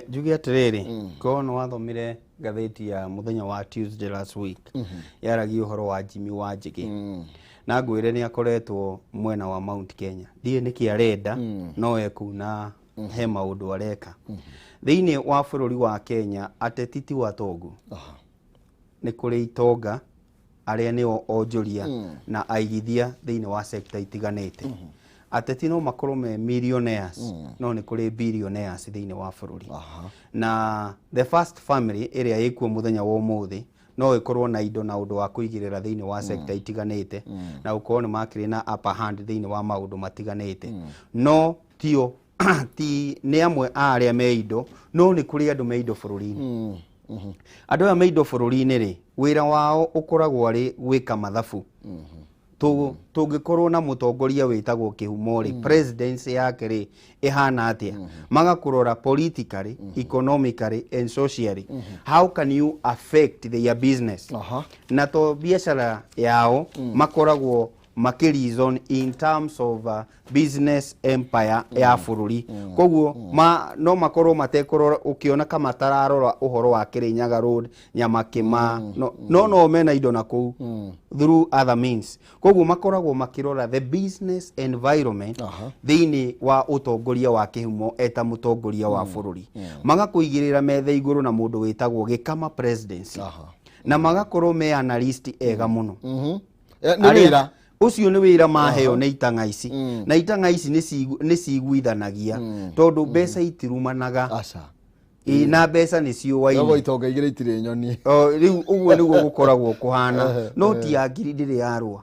Njuge atĩrĩrĩ, korwo nĩ wathomire ngathĩti ya mũthenya wa Tuesday last week, yaragia ũhoro wa Jimmy Wanjigi, na ngwĩre nĩ akoretwo mwena wa Mount Kenya, ndiũĩ nĩkĩ arenda, no ekuna he maũndũ areka thĩinĩ wa bũrũri wa Kenya. Ateti ti watongu, nĩ kũrĩ itonga arĩa nĩo onjoria na aigithia thĩinĩ wa sector itiganĩte. Ateti no makorwo me millionaires, no nĩ kũrĩ billionaires thĩinĩ wa bũrũri. Na the first family ĩrĩa ĩkuo mũthenya wa ũmũthĩ no ĩkorwo na indo na ũndũ wa kũigĩrĩra thĩinĩ wa sector itiganĩte, na gũkorwo nĩ makĩrĩ na upper hand thĩinĩ wa maũndũ matiganĩte, no tio ti nĩ amwe a arĩa me indo, no nĩ kũrĩ andũ me indo bũrũri-inĩ. Andũ aya me indo bũrũri-inĩ rĩ, wĩra wao ũkoragwo arĩ gwĩka mathabu. Tũngĩkorwo na mũtongoria wĩtagwo Kĩhumo rĩ, presidency yake rĩ ĩhana atĩa? Magakũrora politically, economically and socially, how can you affect their business? Na to biacara yao makoragwo makĩ reason in terms of business empire ya bũrũri. Koguo no makorwo matekũrora, ũkĩona kama matararora ũhoro wa Kirinyaga Road, Nyamakĩma, no mena indo na kũu through other means. Koguo makoragwo makĩrora the business environment thĩinĩ wa ũtongoria wa Kĩhumo eta mũtongoria wa bũrũri. Magakũigĩrĩra metha igũrũ na mũndũ wĩtagwo Gĩkama presidency, na magakorwo me analyst ega mũno. Nĩ wĩra Ũcio nĩ wĩra maheo nĩ itang'a ici, na itang'a ici nĩ ciguithanagia tondũ mbeca itirumanaga. Aca. Ĩ, na mbeca nĩ ciũaine. Yogo itonga igĩrĩ itirĩ nyoni. O, rĩu ũguo nĩguo gũkoragwo kũhana. Noti ya ngiri ndĩrĩ yarũa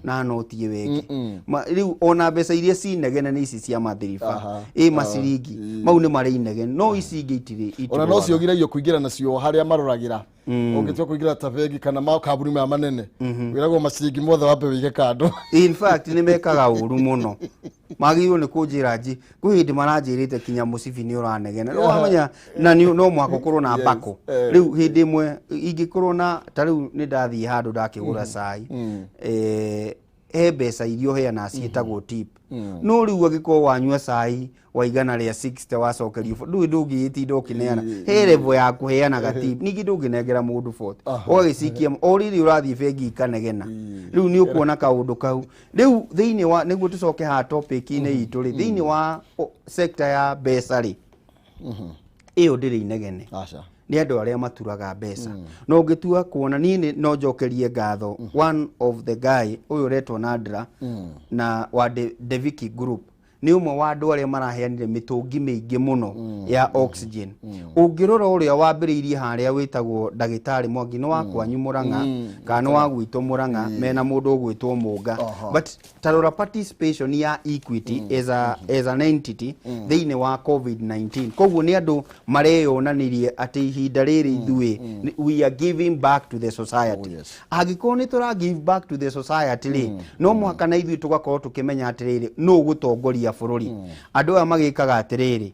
na noti ĩyo ĩngĩ. Rĩu ona mbeca iria cinegene nĩ ici cia mathiriba, ĩ maciringi mau nĩ marĩ inegene, no ici ingĩ itirĩ. Ona no Itirũaga. cio giragio kũingĩra nacio harĩa maroragĩra. Ũngĩtua kũingĩra ta bengi kana makambuni maya manene, wĩragwo maciringi mothe wambe wĩige kando. In fact, nĩ mekaga ũru mũno, magĩrĩirwo nĩ kũnjĩra nji kwĩ hĩndĩ maranjĩrĩte kinya mũcibi nĩ ũranegena, nĩ wamenya, na no mũhaka ũkorwo na mbako. Rĩu hĩndĩ ĩmwe ingĩkorwo na ta rĩu nĩ ndathiĩ handũ ndakĩgũra cai, he mbeca iria ũheanaga ciĩtagwo tip, no rĩu angĩkorwo wanyua cai wa 160 wacokerio ndũĩ ndũngĩgĩtinda ũkĩneana, he level ya kũheanaga tip, ningĩ ndũngĩnengera mũndũ 40 ũgagĩcikia o rĩrĩ ũrathiĩ bengi ikanegena. Rĩu nĩ ũkuona kaũndũ kau. Rĩu thĩinĩ wa, nĩguo tũcoke haha topic-inĩ itũ rĩ, thĩinĩ wa sector ya mbeca rĩ, ĩyo ndĩrĩ inegene. Aca. Nĩ andũ arĩa maturaga mbeca, no ũngĩtua kuona niĩ no njokerie ngatho one of the guy ũyũ ũretwo Nadra na wa Deviki Group, nĩ ũmwe wa andũ arĩa maraheanire mĩtũngi mĩingĩ mũno ya oxygen. Ũngĩrora ũrĩa wambĩrĩirie harĩa wĩtagwo ndagĩtarĩ Mwangi, nĩ wa kwanyu Mũrang'a kana nĩ wa gwitũ Mũrang'a, mena mũndũ ũgwĩtwo Mũnga, but tarora participation ya Equity as an entity thĩinĩ wa COVID-19. Koguo nĩ andũ mareyonanirie atĩ ihinda rĩrĩ ithuĩ we are giving back to the society. Oh, yes. Angĩkorwo nĩ tũra give back to the society rĩ, no mũhaka na ithuĩ tũgakorwo tũkĩmenya atĩrĩrĩ, nũ ũgũtongoria bũrũri. Andũ aya magĩkaga atĩrĩrĩ,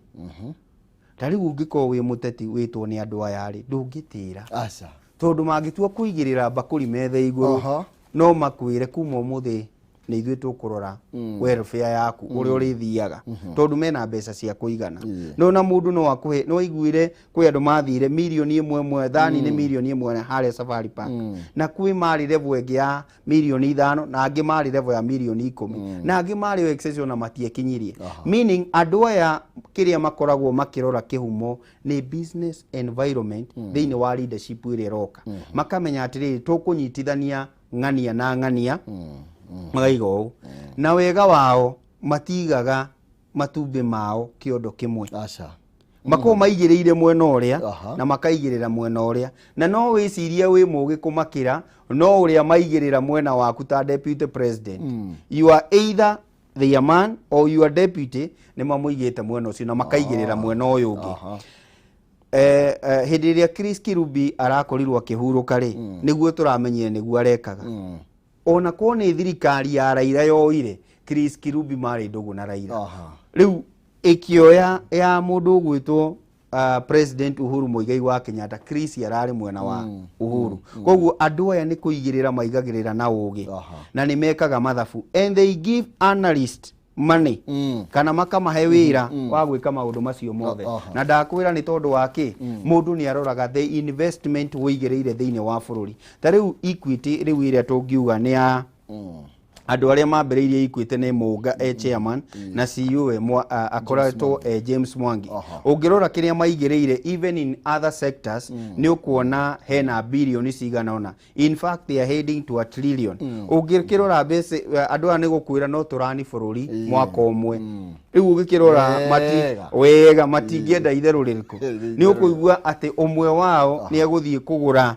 ta rĩu ũngĩkorwo wĩ mũteti wĩtwo nĩ andũ aya rĩ, ndũngĩtĩra, Aca. tondũ mangĩtua kũigĩrĩra mbakũri metha igũrũ, no makwĩre kuma ũmũthĩ Nĩ ithuĩ tũkũrora welfare yaku, ũrĩa ũrĩthiaga, tondũ mena mbeca cia kũigana. No na mũndũ no akũhe, no aiguire kwĩ andũ mathire mirioni 1 1, thani nĩ mirioni 1 harĩa Safari Park, na kwĩ marĩ level ĩngĩ ya mirioni 5, na angĩ marĩ level ya mirioni 10, na angĩ marĩ o excess ona matiekinyirie. Meaning andũ aya kĩrĩa makoragwo makĩrora kĩhumo nĩ business environment thĩinĩ wa leadership ĩrĩa ĩroka. Makamenya atĩrĩrĩ, tũkũnyitithania ng'ania na ng'ania, makaiga ũũ na wega wao, matigaga matumbĩ mao kĩondo kĩmwe. Aca. Makorwo maigĩrĩire mwena ũrĩa na makaigĩrĩra mwena ũrĩa, na no wĩcirie wĩ mũgĩ kũmakĩra, no ũrĩa maigĩrĩra mwena waku ta deputy president, you are either their man or your deputy. Nĩ mamũigĩte mwena ũcio na makaigĩrĩra mwena ũyũ ũngĩ. Hĩndĩ ĩrĩa Chris Kirubi arakorirwo akĩhurũka rĩ, nĩguo tũramenyire nĩguo arekaga. Ona korwo nĩ thirikari ya Raila yoire, Chris Kirubi marĩ ndũgũ na Raila. Rĩu ĩkĩoya ya mũndũ ũgwĩtwo President Uhuru Muigai wa Kenyatta, Chris ararĩ mwena wa Uhuru. Koguo andũ aya nĩ kũigĩrĩra maigagĩrĩra na ũgĩ na nĩ mekaga mathabu, and they give analyst money kana makamahe wĩra wa gwĩka maũndũ macio mothe. Na ndakwĩra nĩ tondũ wa kĩ, mũndũ nĩ aroraga the investment wĩigĩrĩire thĩinĩ wa bũrũri. Ta rĩu Equity rĩu ĩrĩa tũngiuga nĩ ya andũ arĩa mambĩrĩirie Equity nĩ Mũnga e chairman na CEO e akoretwo e James Mwangi. Ũngĩrora kĩrĩa maigĩrĩire even in other sectors, nĩ ũkuona hena bilioni cigana ũna. In fact, they are heading to a trillion. Ũngĩkĩrora mbeca, andũ aya nĩ gũkwĩra no tũrani bũrũri mwaka ũmwe. Rĩu ũgĩkĩrora mati Wega. Wega, matingĩenda itherũ rĩrĩkũ. Itherũ. Nĩ ũkũigua atĩ ũmwe wao nĩ egũthiĩ kũgũra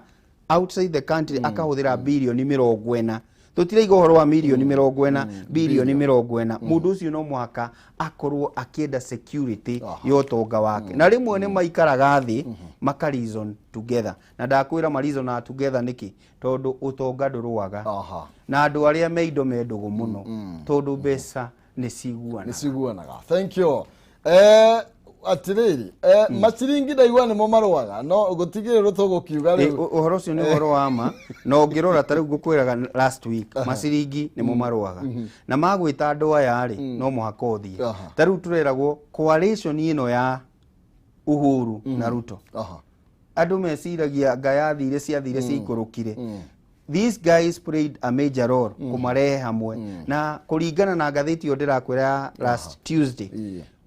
outside the country, akahũthĩra bilioni 40. Tũtiraiga ũhoro wa mirioni 40, bilioni 40. Mũndũ ũcio no mũhaka akorwo akĩenda security ya ũtonga wake, na rĩmwe nĩ maikaraga thĩ maka reason together. Na ndakwĩra ma reason together nĩkĩ? Tondũ ũtonga ndũrũaga. Na andũ arĩa me indo me ndũgũ mũno, tondũ mbeca nĩ ciguanaga. Nĩ ciguanaga. Thank you. Atirĩrĩ, maciringi ndaigua nĩmo marũaga, no gũtigĩrĩrwo tũgũkiuga rĩu. Ũhoro ũcio nĩ ũhoro wa ma, na ũngĩrora ta rĩu ngũkwĩraga last week, maciringi nĩmo marũaga na magwĩta andũ aya rĩ, no mũhaka ũthiĩ. Ta rĩu tũreragwo coalition ĩno ya Uhuru na Ruto, andũ meciragia nga yathire ciathire ciikũrũkire. These guys played a major role kũmarehe hamwe, na kũringana na ngathĩti ĩyo ndĩrakwĩra ya last Tuesday,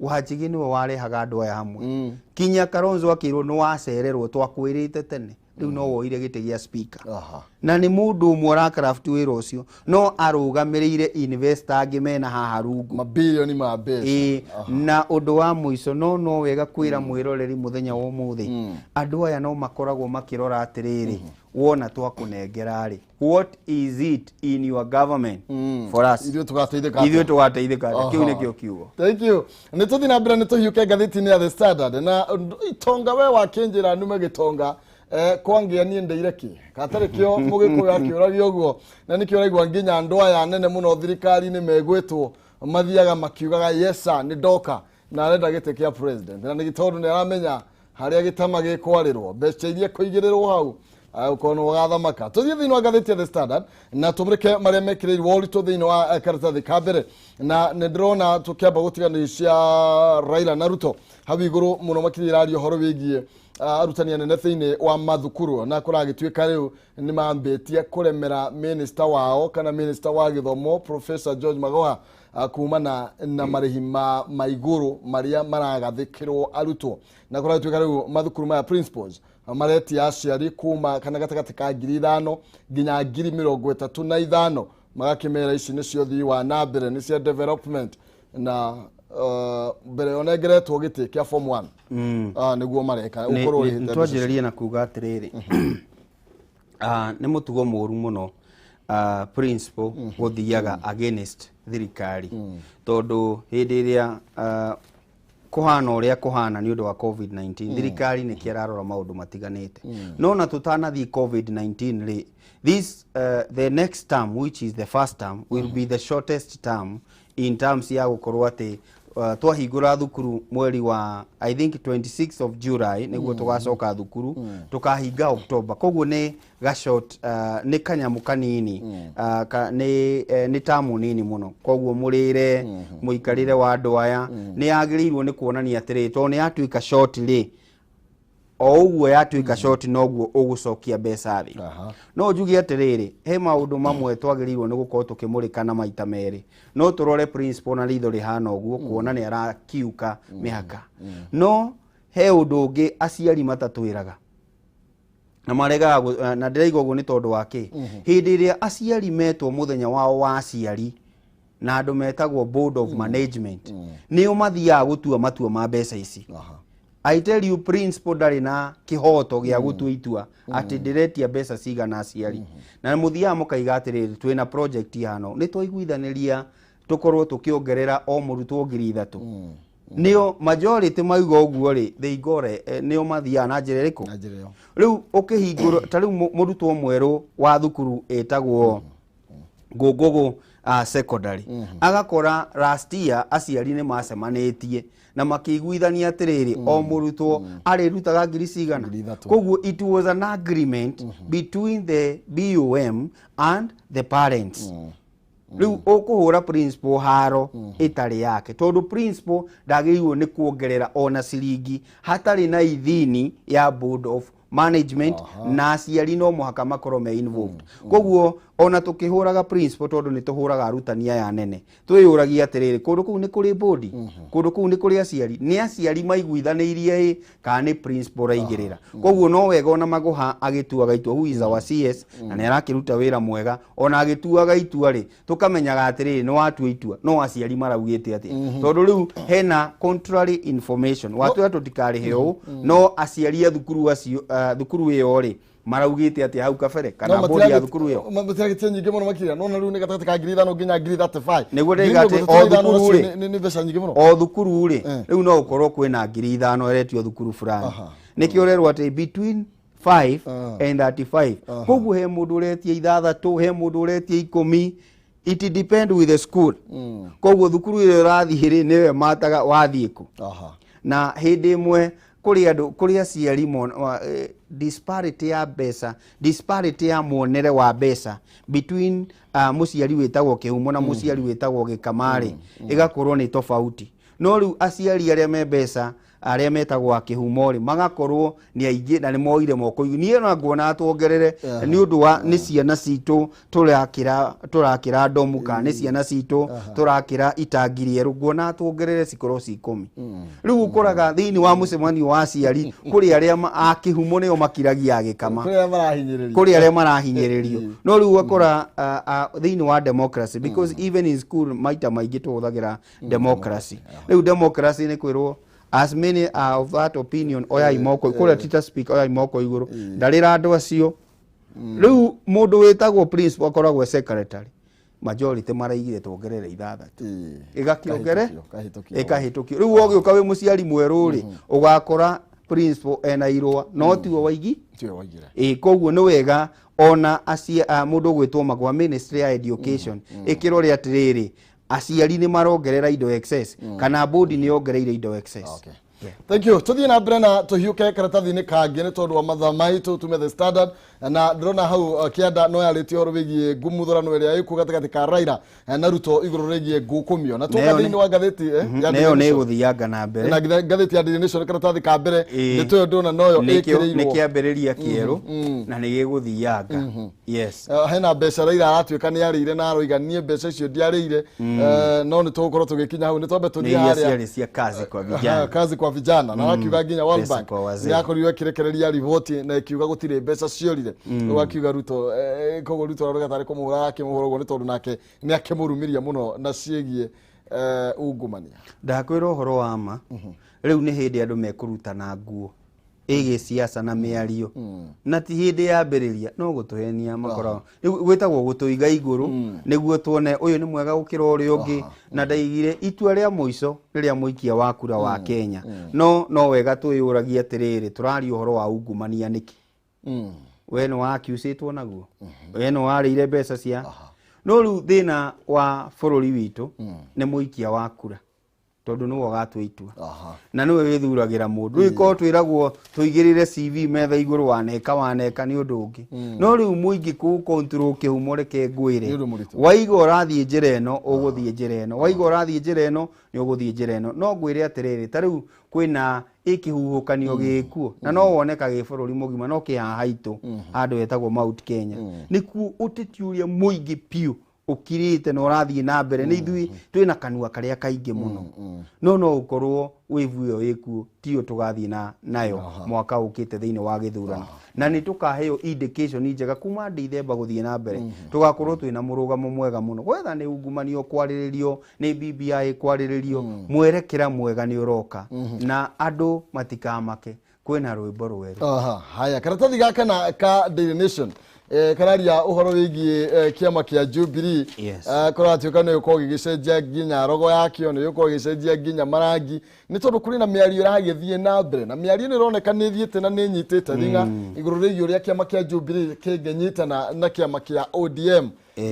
Wanjigi nĩwe warehaga andũ aya hamwe. Kinya Kalonzo akĩrwo nĩ wacererwo, twakwĩrĩte tene, rĩu no woire gĩtĩ gĩa speaker. Na nĩ mũndũ ũmwe ũracraft wĩra ũcio, no arũgamĩrĩire investor angĩ mena haha rungu. Mabilioni ma mbeca. Ĩĩ, na ũndũ wa mũico, no wega kwĩra mwĩroreri mũthenya wa ũmũthĩ, andũ aya no makoragwo makĩrora atĩrĩrĩ, wona twakũnengera rĩ, what is it in your government for us? Ithuĩ tũgateithĩka Ithuĩ atĩa? Tũgateithĩka atĩa? Kĩu nĩkĩo kiugo. Thank you. Nĩ tũthiĩ na mbere, nĩ tũhiũke ngathĩti-inĩ ya The Standard na itonga we wakĩnjĩra nume gĩtonga, kwangĩa niĩ ndeire kĩ gatarĩ kĩo. Mũgĩkũyũ akĩũragia ũguo, na nĩkĩo ũraigua nginya andũ aya anene mũno thirikari-inĩ megwĩtwo mathiaga makiugaga, "Yes sir, nĩ ndoka," na arenda gĩtĩ kĩa president, na nĩ tondũ nĩ aramenya harĩa gĩtama gĩkwarĩrwo, mbeca iria kũigĩrĩrwo hau ũkorwo nĩ ũgathamaka. Tũthiĩ thĩinĩ wa ngathĩti ya The Standard na tũmũrĩke marĩa mekĩrĩirwo ũritũ thĩinĩ wa karatathi ka mbere. Na nĩ ndĩrona tũkĩamba gũtiganĩria cia Raila na Ruto hau igũrũ mũno makĩria, iraria ũhoro wĩgiĩ arutani anene thĩinĩ wa mathukuru, na kũragĩtuĩka rĩu nĩ mambĩtie kũremera minister wao kana minister wa gĩthomo, Professor George Magoha, kumana na marĩhi ma igũrũ marĩa maragathĩkĩrwo arutwo. Na kũragĩtuĩka rĩu mathukuru maya principals maretia aciari kuma kana gatagatĩ ka 5,000 nginya 35,000, magakĩmera ici nĩcio thii wa na mbere, nĩ cia development. Na mbere onengeretwo gĩtĩ kĩa form 1, nĩguo mareka ũkorwo ũrĩhĩte mbeca. Twanjĩrĩrie na kuga atĩrĩrĩ, nĩ mũtugo mũru mũno principal gũthiaga against thirikari, tondũ hĩndĩ ĩrĩa kũhana ũrĩa kũhana nĩ ũndũ wa COVID-19, thirikari nĩ kĩrarora maũndũ matiganĩte. No na tũtanathiĩ COVID-19 rĩ, this the next term, which is the first term, will be the shortest term in terms ya gũkorwo atĩ Twahingũra thukuru mweri wa, I think, 26th of July nĩguo tũgacoka thukuru, tũkahinga October. Koguo nĩ ga short, nĩ kanyamũ kanini, nĩ tamu nini mũno. Koguo mũrĩre, mũikarĩre wa andũ aya nĩ yagĩrĩirwo nĩ kuonania atĩrĩ, tondũ nĩ yatuĩka short rĩ, o ũguo yatuĩka short noguo ũgũcokia mbeca thĩ. No njuge atĩrĩrĩ, he maũndũ mamwe twagĩrĩirwo nĩ gũkorwo tũkĩmũrĩka na maita merĩ. No tũrore principal na ritho rĩhana ũguo, kuona nĩ arakiuka mĩhaka, no he ũndũ ũngĩ aciari matatwĩraga na maregaga na ndĩraiga ũguo nĩ tondũ wa kĩ? Hĩndĩ ĩrĩa aciari metwo mũthenya wao wa aciari na andũ metagwo board of management, nĩo mathiaga gũtua matua ma mbeca ici. I tell you, principal ndarĩ na kĩhoto gĩa gũtua itua atĩ ndĩretia mbeca cigana aciari. Na mũthiaga mũkaiga atĩrĩrĩ, twĩna project hano, nĩ twaiguithanĩria tũkorwo tũkĩongerera o mũrutwo 3,000. Nĩo majority mauga ũguo rĩ, they go nĩo mathiaga na njĩra ĩrĩkũ? Na njĩra ĩyo. Rĩu ũkĩhingũrwo ta rĩu mũrutwo mwerũ wa thukuru ĩtagwo Ngũngũgũ Secondary agakora last year aciari nĩ macemanĩtie na makĩiguithania atĩrĩrĩ, o mũrutwo arĩrutaga ngiri cigana. 3,000. Koguo it was an agreement between the BOM and the parents. Rĩu ũkũhũra principal haro ĩtarĩ yake, tondũ principal ndagĩrĩirwo nĩ kuongerera ona ciringi hatarĩ na ithini ya board of management, na aciari no mũhaka makorwo me involved. Koguo ona tũkĩhũraga principal, tondũ nĩ tũhũraga arutani aya anene, twĩyũragia atĩrĩrĩ, kũndũ kũu nĩ kũrĩ board? Kũndũ kũu nĩ kũrĩ aciari? Nĩ aciari maiguithanĩirie ĩ kana nĩ principal raigĩrĩra? Koguo no wega ona Magũha agĩtuaga itua, who is our CS, na nĩ arakĩruta wĩra mwega, ona agĩtuaga itua rĩ, tũkamenyaga atĩrĩrĩ, nĩ watua itua, no aciari maraugĩte atĩa? Tondũ rĩu hena contrary information, watwĩra tũtikarĩhe ũũ, no aciari a thukuru acio, thukuru ĩyo rĩ, maraugĩte atĩa hau kabere, kana board ya thukuru ĩyo? Matiragĩtie nyingĩ mũno makĩria, nona rĩu nĩ gatagatĩ ka 5,000 nginya 35,000. Nĩguo ndĩiga atĩ o thukuru rĩ, nĩ mbeca nyingĩ mũno. O thukuru rĩ, rĩu no ũkorwo kwĩna 5,000 ĩretio thukuru fulani. Nĩkĩo ũrerwo atĩ between 5 and 35. Koguo he mũndũ ũretia ithathatũ, he mũndũ ũretia 10. It depend with the school. Koguo thukuru ĩrĩa ũrathiĩ rĩ, nĩwe mataga wathiĩ kũ. Na hĩndĩ ĩmwe kũrĩ andũ, kũrĩ aciari disparity ya mbeca, disparity ya muonere wa mbeca between mũciari wĩtagwo Kĩhumo na mũciari wĩtagwo Gĩkamarĩ ĩgakorwo nĩ tofauti. No rĩu aciari arĩa me mbeca, arĩa metagwo a Kĩhumo rĩ, magakorwo nĩ aingĩ na nĩ moire moko igũrũ. Niĩ ona nguona tuongerere nĩ ũndũ wa nĩ ciana citũ tũrakĩra ndomu, kana nĩ ciana citũ tũrakĩra itangi rĩerũ, nguona tuongerere cikorwo ci 10. Rĩu ũkoraga thĩinĩ wa mũcemanio wa aciari, kũrĩ arĩa a Kĩhumo nĩo makiragia Agĩkama. Kũrĩ arĩa marahinyĩrĩrio. Kũrĩ arĩa marahinyĩrĩrio. No rĩu ũgakora thĩinĩ wa democracy, because even in school maita maingĩ tũhũthagĩra democracy. Rĩu democracy nĩ kwĩrwo as many are of that opinion, oyai moko kũrĩa, teacher speak, oyai moko igũrũ, ndarĩra andũ acio. Rĩu mũndũ wĩtagwo principal akoragwo e secretary, majority maraigire tuongerere ithathatũ, ĩgakĩongere. Kahĩtũkio. Ĩkahĩtũkio. Rĩu ũgĩũka wĩ mũciari mwerũ rĩ, ũgakora principal ena irũa no tiwe waigi. Tiwe waigire. Ĩ koguo nĩ wega ona mũndũ ũgwĩtwo Magwa, ministry ya education, ĩkĩrore atĩrĩrĩ, aciari nĩ marongerera indo excess kana board nĩ yongereire indo excess. Okay. Thank you. Tuthiĩ na mbere na tũhiũke karatathi-inĩ kangĩ nĩ tondũ wa mathaa maitũ, tume The Standard, na ndĩrona hau kĩanda no yarĩtie ũhoro wĩgiĩ ngumuthũrano ĩrĩa ĩkuo gatagatĩ ka Raila na Ruto igũrũ rĩgiĩ ngũkũmio na tuoka Nayo thĩinĩ wa ngathĩti ya Nayo Daily nĩ Nation. ĩgũthianga na mbere. Na ngathĩti ya Daily Nation, karatathi ka mbere, ndeto ĩyo ndĩrona noyo Nĩkĩo nĩ ĩkĩrĩirwo. kĩambĩrĩria kĩerũ na nĩ gĩgũthianga, yes. Hena mbeca Raila aratuĩka nĩ arĩire na aroiga niĩ mbeca icio ndiarĩire. No nĩ tũgũkorwo tũgĩkinya hau, nĩ twambe Nĩ tũthiĩ iria harĩa ciarĩ cia kazi kwa Aha, vijana. kazi kwa vijana, na wakiuga nginya World Pesa Bank kwa wazee. nĩ yakorirwo ĩkĩrekereria riboti na ĩkiuga gũtirĩ mbeca ciorire. Rĩu akiuga Ruto, koguo Ruto aroiga tarĩ kũmũhũra akĩmũhũra ũguo nĩ tondũ nake nĩ akĩmũrumiria mũno na ciĩgiĩ ungumania. Ndakwĩra ũhoro wa ma, rĩu nĩ hĩndĩ andũ mekũrutana nguo ĩgĩ siasa na mĩario, na ti hĩndĩ yambĩrĩria no gũtũhenia makoragwo. Rĩu gwĩtagwo gũtũiga igũrũ nĩguo tuone ũyũ nĩ mwega gũkĩra ũrĩa ũngĩ. Na ndaigire itua rĩa mũico nĩ rĩa mũikia wa kura wa Kenya. No wega twĩyũragie atĩrĩrĩ, tũraria ũhoro wa ungumania nĩkĩ? We nĩ wakiucĩtwo naguo, we nĩ warĩire mbeca cia no rĩu thĩna wa bũrũri witũ nĩ mũikia wa kura. Tondũ nĩwe ũgatua itua. Na nĩwe wĩthuragĩra mũndũ. Rĩu korwo twĩragwo tũigĩrĩre CV metha igũrũ waneka waneka nĩ ũndũ ũngĩ. No rĩu mũingĩ kũ control kĩhumo reke ngwĩre. Nĩ ũndũ mũritũ. Waiga ũrathiĩ njĩra ĩno ũgũthiĩ njĩra ĩno. Waiga ũrathiĩ njĩra ĩno nĩ ũgũthiĩ njĩra ĩno. No ngwĩre atĩrĩrĩ, ta rĩu kwĩna ĩkĩhuhũkanio gĩkuo na no woneka gĩ bũrũri mũgima no kĩ haha haitũ handũ hetagwo Mount Kenya. Nĩkuo ũteti ũrĩa mũingĩ biũ ũkirĩte na ũrathiĩ na mbere nĩ ithuĩ twĩna kanua karĩa kaingĩ mũno. No no ũkorwo wave ĩyo ĩkuo tiyo tũgathiĩ na nayo mwaka ũkĩte thĩinĩ wa gĩthurano. Na nĩ tũkaheo indication njega kuma Dithemba gũthiĩ na mbere. Tũgakorwo twĩna mũrũgamo mwega mũno. Whether nĩ ungumania kwarĩrĩrio, nĩ BBI kwarĩrĩrio, mwerekera mwega nĩ ũroka. Na andũ matikamake kwĩna rwĩmbo rwerũ. Haya, karatathi gaka na ka Daily Nation kararia ũhoro wĩgiĩ kĩama kĩa Jubilee. Yes. Kũratuĩka nĩ gũkorwo gĩgĩcenjia nginya rogo yakĩo, nĩ gũkorwo gĩgĩcenjia nginya marangi, nĩ tondũ kũrĩ na mĩario ĩragĩthiĩ na mbere, na mĩario ĩno ĩroneka nĩ ĩthiĩte na nĩ ĩnyitĩte thing'a igũrũ rĩgiĩ ũrĩa kĩama kĩa Jubilee kĩngĩnyitana na kĩama kĩa ODM.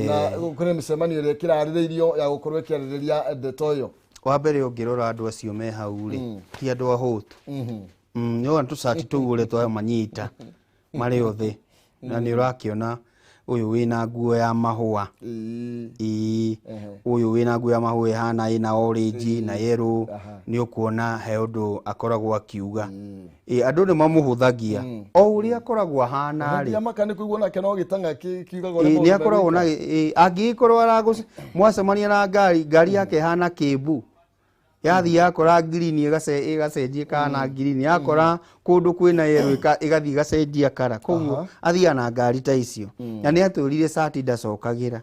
Na kũrĩ mĩcemanio ĩrĩa ĩkĩrarĩrĩirio ya gũkorwo ĩkĩarĩrĩria ndeto ĩyo. Wa mbere ũngĩrora andũ acio me hau rĩ, ti andũ ahũtu. Nĩwona tũcati tũu ũrĩa twamanyita marĩ othe, na nĩ ũrakĩona ũyũ wĩna nguo ya mahũa. Ĩĩ, ũyũ wĩna nguo ya mahũa ĩhana ĩna orange na yellow, nĩ ũkuona he ũndũ akoragwo akiuga. Ĩĩ, andũ nĩ mamũhũthagia. O ũrĩa akoragwo ahana rĩ. Ndiamaka nĩ kũigua nake no gĩtang'a kiugaga ũrĩa Ĩĩ, maũndũ nĩ akoragwo na megwĩka. ĩĩ, angĩgĩkorwo mwacemania na ngari, ngari yake ĩhana kĩmbu. Yathiĩ yakora green ĩgacenjia ĩkahana green, yakora kũndũ kwĩna yellow ĩgathiĩ ĩgacenjia kara. Koguo athiaga na ngari ta icio. Na nĩ atwĩrire cati ndacokagĩra.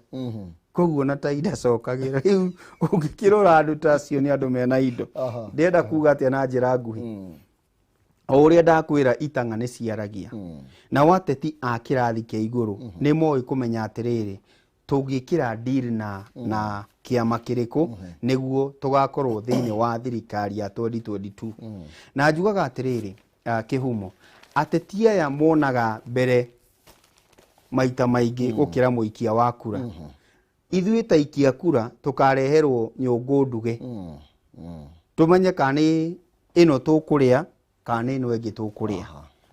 Koguo na tai ndacokagĩra. Rĩu ũngĩkĩrora andũ ta acio nĩ andũ mena indo. Ndĩrenda kuga atĩa na njĩra nguhĩ? O ũrĩa ndakwĩra itang'a nĩ ciaragia. Nao ateti a kĩrathi kĩa igũrũ nĩ moĩ kũmenya atĩrĩrĩ, tũngĩkĩra deal na kĩama kĩrĩkũ nĩguo tũgakorwo thĩinĩ wa thirikari ya 2022. Na njugaga atĩrĩrĩ, kĩhumo, ateti aya monaga mbere maita maingĩ gũkĩra mũikia wa kura. Ithuĩ ta ikia kura tũkareherwo nyũngũ nduge. Tũmenye kana nĩ ĩno tũkũrĩa kana nĩ ĩno ĩngĩ tũkũrĩa.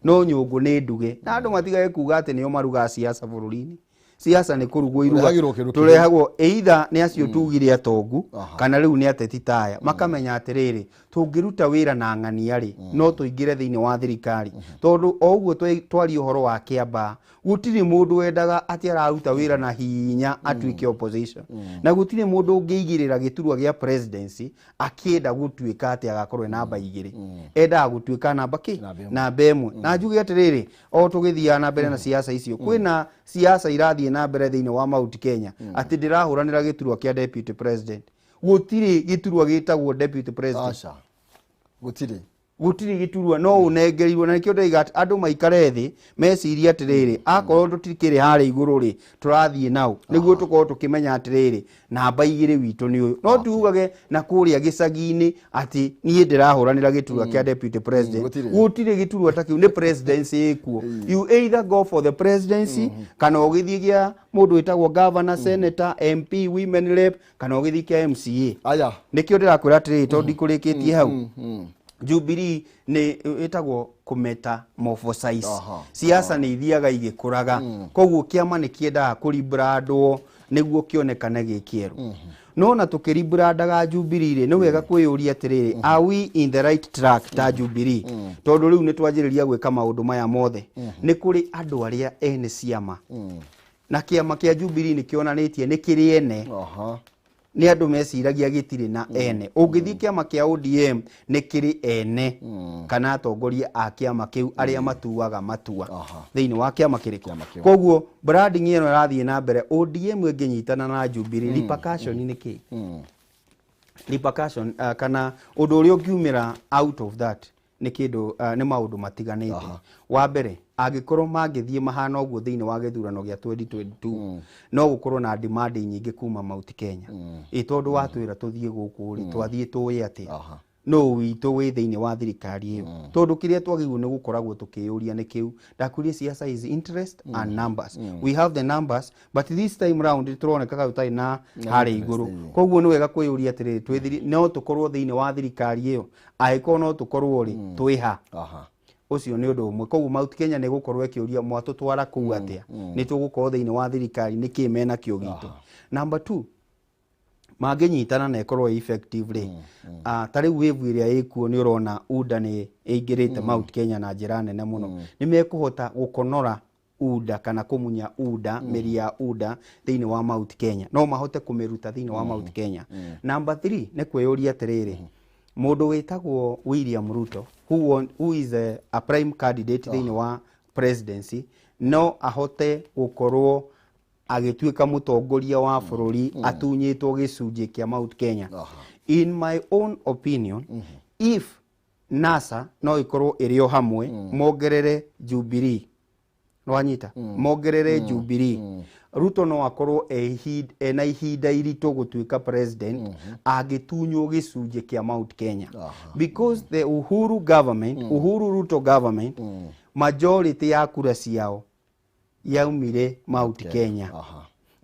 No nyũngũ nĩ nduge. Na andũ matigage kuga atĩ nĩo marugaga siasa bũrũri-inĩ. Siasa nĩ kũrugwo iruga. Ũrehagĩrwo kĩndũ kĩngĩ. Tũrehagwo either nĩ acio tugire atongu, kana rĩu nĩ ateti ta aya. Makamenya atĩrĩrĩ, tũngĩruta wĩra na ng'ania rĩ, no tũingĩre thĩinĩ wa thirikari. Tondũ o ũguo twaria ũhoro wa Kĩambaa, gũtirĩ mũndũ wendaga atĩ araruta wĩra na hinya atuĩke opposition. Na gũtirĩ mũndũ ũngĩigĩrĩra gĩturwa gĩa presidency akĩenda gũtuĩka atĩ agakorwo e namba igĩrĩ. Endaga gũtuĩka namba kĩ? Namba ĩmwe. Namba ĩmwe. Na njuge atĩrĩrĩ, o tũgĩthiaga na mbere na siasa icio, kwĩna siasa irathiĩ na mbere thĩinĩ wa Mount Kenya, atĩ ndĩrahũranĩra gĩturwa kĩa deputy president. Gũtirĩ gĩturwa gĩtagwo deputy president. Aca. Gũtirĩ. Gũtirĩ gĩturwa, no ũnengerirwo, na nĩkĩo ndĩroiga atĩ andũ maikare thĩ mecirie atĩrĩrĩ, akorwo tũtikĩrĩ harĩa igũrũ rĩ, tũrathiĩ nao, nĩguo tũkorwo tũkĩmenya atĩrĩrĩ, namba igĩrĩ witũ nĩ ũyũ. No tuugage na kũrĩa gĩcagi-inĩ atĩ niĩ ndĩrahũranĩra gĩturwa kĩa deputy president. Gũtirĩ. Gũtirĩ gĩturwa ta kĩu, nĩ presidency ĩkuo. You either go for the presidency, kana ũgĩthiĩ gĩa mũndũ wĩtagwo governor, senator, MP, women rep, kana ũgĩthiĩ kĩa MCA. Aya. Nĩkĩo ndĩrakwĩra atĩrĩrĩ, tondũ ndikũrĩkĩtie hau. Jubilee nĩ ĩtagwo kũmetamorphosize. Siasa nĩ ithiaga igĩkũraga. Koguo kĩama nĩ kĩendaga kũribrandwo nĩguo kĩonekane gĩ kĩerũ. No na tũkĩribrandaga Jubilee rĩ, nĩ wega kwĩyũria atĩrĩrĩ, are we in the right track ta Jubilee? Tondũ rĩu nĩ twanjĩrĩria gwĩka maũndũ maya mothe. Nĩ kũrĩ andũ arĩa ene ciama. Na kĩama kĩa Jubilee nĩ kĩonanĩtie nĩ kĩrĩ ene. Nĩ andũ meciragia gĩtirĩ na ene. Ũngĩthiĩ kĩama kĩa ODM nĩ kĩrĩ ene kana atongoria a kĩama kĩu arĩa matuaga matua thĩinĩ wa kĩama kĩrĩkũ. Kĩama kĩu. Koguo branding ĩno ĩrathiĩ na mbere, ODM ĩngĩnyitana na Jubilee, repercussion nĩ kĩ? Repercussion, kana ũndũ ũrĩa ũngiumĩra out of that nĩ kĩndũ, nĩ maũndũ matiganĩte. Wa mbere, angĩkorwo mangĩthiĩ mahana ũguo thĩinĩ wa gĩthurano gĩa 2022, no gũkorwo na demand nyingĩ kuma Mount Kenya. Ĩ tondũ watwĩra tũthiĩ gũkũ rĩ, twathiĩ tũĩ atĩa? Nũ witũ wĩ thĩinĩ wa thirikari ĩyo? Tondũ kĩrĩa twagĩrĩirwo nĩ gũkoragwo tũkĩyũria nĩ kĩu. Ndakwĩrire siasa is interest and numbers. We have the numbers, but this time round tũronekaga tũtarĩ na harĩa igũrũ. Koguo nĩ wega kwĩyũria atĩrĩrĩ, no tũkorwo thĩinĩ wa thirikari ĩyo? Angĩkorwo no tũkorwo rĩ, twĩ ha? Ũcio nĩ ũndũ ũmwe. Koguo Mount Kenya nĩ gũkorwo ĩkĩũria, mwatũtwara kũu atĩa? Nĩ tũgũkorwo thĩinĩ wa thirikari? Nĩ kĩĩ mena kĩo gitũ? Number two, mangĩnyitana na ĩkorwo ĩ effective rĩ, ta rĩu wave ĩrĩa ĩkuo, nĩ ũrona UDA nĩ ĩingĩrĩte Mount Kenya na njĩra nene mũno, nĩ mekũhota gũkonora UDA kana kũmunya UDA, mĩri ya UDA thĩinĩ wa Mount Kenya, no mahote kũmĩruta thĩinĩ wa Mount Kenya. Number three, nĩ kwĩyũria atĩrĩrĩ, mũndũ wĩtagwo William Ruto, who is a prime candidate thĩinĩ wa presidency, no ahote gũkorwo agĩtuĩka mũtongoria wa bũrũri atunyĩtwo gĩcunjĩ kĩa Mount Kenya? In my own opinion, if NASA no ĩkorwo ĩrĩ o hamwe, mongerere Jubilee, nwanyita, mongerere Jubilee, Ruto no akorwo ena ihinda iritũ gũtuĩka president angĩtunywo gĩcunjĩ kĩa Mount Kenya, because the Uhuru government, Uhuru Ruto government, majority ya kura ciao yaumire Mount Kenya.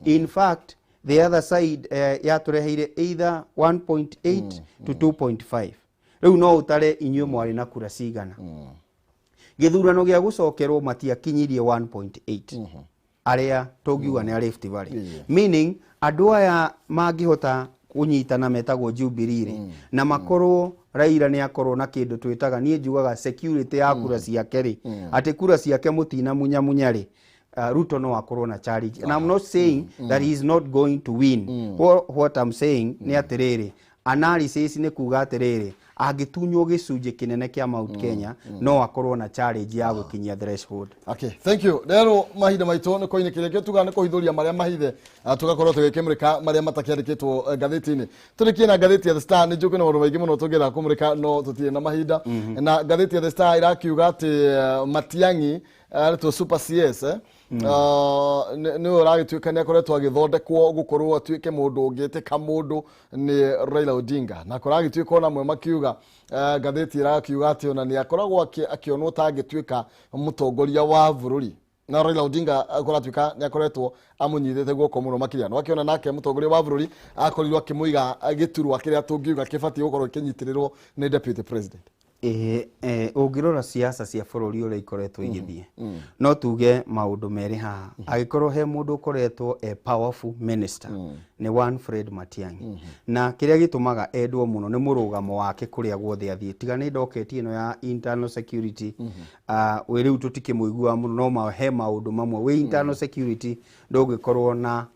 In fact, the other side yatũreheire either 1.8 to 2.5. Rĩu no ũtare inyuĩ mwarĩ na kura cigana. Gĩthurano gĩa gũcokerwo matiakinyirie 1.8, arĩa tũngiuga nĩ a Rift Valley. Meaning andũ aya mangĩhota kũnyitana metagwo Jubilee rĩ, na makorwo Raila nĩ akorwo na kĩndũ twĩtaga, niĩ njugaga security ya kura ciake rĩ, atĩ kura ciake mũtina munyamunya rĩ, Ruto no akorwo na challenge. And I'm not saying that he is not going to win. What I'm saying nĩ atĩrĩrĩ, analysis nĩ kuga atĩrĩrĩ, angĩtunywo gĩcunjĩ kĩnene kĩa Mount Kenya, no akorwo na challenge ya gũkinyia threshold. Okay, thank you. Rero mahinda maitũ nĩ koinĩkĩria kĩo tugaga nĩ kũhithũria marĩa mahithe, tũgakorwo tũgĩkĩmũrĩka marĩa matakĩandĩkĩtwo ngathĩti-inĩ. Tũrĩkie na ngathĩti ya The Star. Nĩ njũkĩ na maũndũ maingĩ mũno tũngĩenda kũmũrĩka, no tũtirĩ na mahinda. Na ngathĩti ya The Star ĩrakiuga atĩ Matiang'i aretwo Super CS, nĩwe ũragĩtuĩka nĩ akoretwo agĩthondekwo gũkorwo atuĩke mũndũ ũngĩtĩka mũndũ nĩ Raila Odinga, na kũragĩtuĩka ona amwe makiuga, ngathĩti ĩrakiuga atĩ ona nĩ akoragwo akĩonwo ta angĩtuĩka mũtongoria wa bũrũri, na Raila Odinga kũratuĩka nĩ akoretwo amũnyitĩte guoko mũno makĩria. No akĩona nake mũtongoria wa bũrũri akorirwo akĩmũiga gĩturwa kĩrĩa tũngiuga kĩbatiĩ gũkorwo kĩnyitĩrĩrwo nĩ deputy president. Ĩĩ, ũngĩrora siasa cia bũrũri ũrĩa ikoretwo igĩthiĩ, no tuge maũndũ merĩ haha. Angĩkorwo he mũndũ ũkoretwo e powerful minister, nĩ one Fred Matiang'i, na kĩrĩa gĩtũmaga endwo mũno nĩ mũrũgamo wake kũrĩa guothe athiĩ. Tiga nĩ ndoketi ĩno ya internal security, wĩ rĩu tũtikĩmũiguaga mũno, no he maũndũ mamwe wĩ internal security ndũngĩkorwo na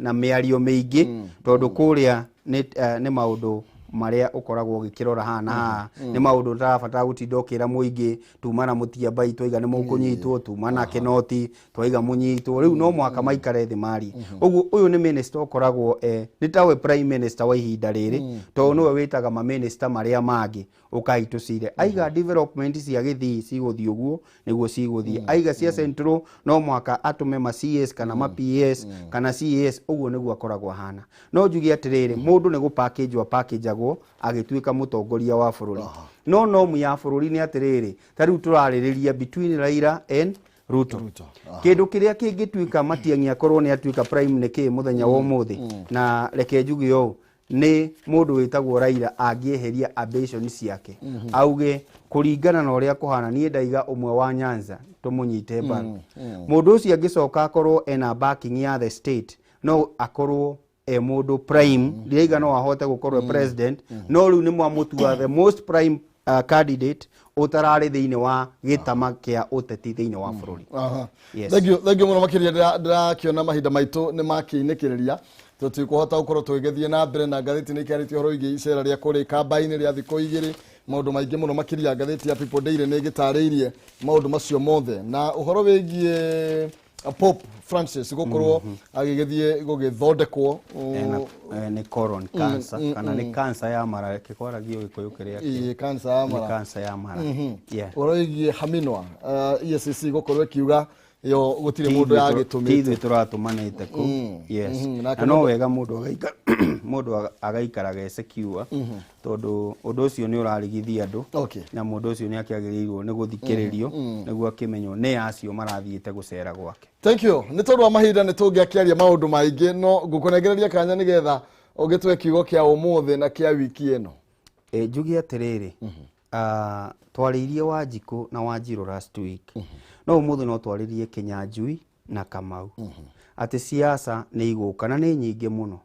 na mĩario mĩingĩ, tondũ kũrĩa nĩ maũndũ marĩa ũkoragwo ũgĩkĩrora haha na haha, nĩ maũndũ ũtarabatara gũtinda ũkĩra mũingĩ. Tuma na mũtiambai twaiga nĩ mũkũnyitwo, tuma na kĩnoti twaiga mũnyitwo, rĩu no mũhaka maikare thĩ marie. Ũguo ũyũ nĩ minister ũkoragwo nĩ tawe prime minister wa ihinda rĩrĩ, tondũ nĩwe wĩtaga maminista marĩa mangĩ ũkai tũcire. Aiga development cia gĩthii cigũthiĩ ũguo nĩguo cigũthiĩ, aiga cia central no mũhaka atũme ma CS kana ma PS kana CAS, ũguo nĩguo akoragwo ahana. No njuge atĩrĩrĩ, mũndũ nĩ gũpackage package-agwo agĩtuĩka mũtongoria wa bũrũri, no nomu ya bũrũri nĩ atĩrĩrĩ, ta rĩu tũrarĩrĩria between Raila and Ruto. Ruto. Kĩndũ kĩrĩa kĩngĩtuĩka Matiang'i akorwo nĩ atuĩka prime nĩ kĩ mũthenya wa ũmũthĩ? Na reke njuge ũũ, nĩ mũndũ wĩtagwo Raila angĩeheria ambition ciake, auge kũringana na ũrĩa kũhana, niĩ ndaiga ũmwe wa Nyanza tũmũnyite mbaru. Mũndũ ũcio angĩcoka akorwo ena backing ya the state, no akorwo e mũndũ prime. Ndiraiga no ahote gũkorwo e president, no rĩu nĩ mwamũtua the most prime candidate ũtararĩ thĩinĩ wa gĩtama kĩa ũteti thĩinĩ wa bũrũri. Yes. Thank you, thank you mũno makĩria. Ndĩrakĩona mahinda maitũ nĩ makĩinĩkĩrĩria, tũtikũhota gũkorwo tũgĩgĩthiĩ na mbere na ngathĩti. Nĩ ikĩarĩtie ũhoro wĩgiĩ icera rĩa kũrĩa ikamba-inĩ rĩa thikũ 2, maũndũ maingĩ mũno makĩria. Ngathĩti ya People Daily nĩ ĩgĩtarĩirie maũndũ macio mothe na ũhoro wĩgiĩ Pope Francis gũkorwo agĩgĩthiĩ gũgĩthondekwo. Ena, nĩ colon cancer kana nĩ cancer ya mara, kĩkwaragio gĩkũyũ kĩrĩa Ĩĩ, cancer ya nĩ mara. Cancer ya mara, yeah. Ũhoro wĩgiĩ Haminwa, EACC gũkorwo ĩkiuga Ĩyo gũtirĩ mũndũ yagĩtũmĩte. Ti ithuĩ tũratũmanĩte kũu. Yes. Nake Na no wega mũndũ agaikara mũndũ agaikaraga e secure tondũ ũndũ ũcio nĩ ũrarigithia andũ. Na mũndũ ũcio nĩ akĩagĩrĩirwo nĩ gũthikĩrĩrio nĩguo akĩmenywo nĩ acio marathiĩte gũcera gwake. Thank you. Nĩ tondũ wa mahinda nĩ tũngĩakĩaria maũndũ maingĩ, no ngũkũnengereria kanya nĩgetha ũgĩtũhe kiugo kĩa ũmũthĩ na kĩa wiki ĩno. Njuge atĩrĩrĩ, twarĩirie Wanjikũ na Wanjirũ last week, no ũmũthĩ no twarĩrie Kĩnyanjui na Kamau, atĩ siasa nĩ igũka na nĩ nyingĩ mũno,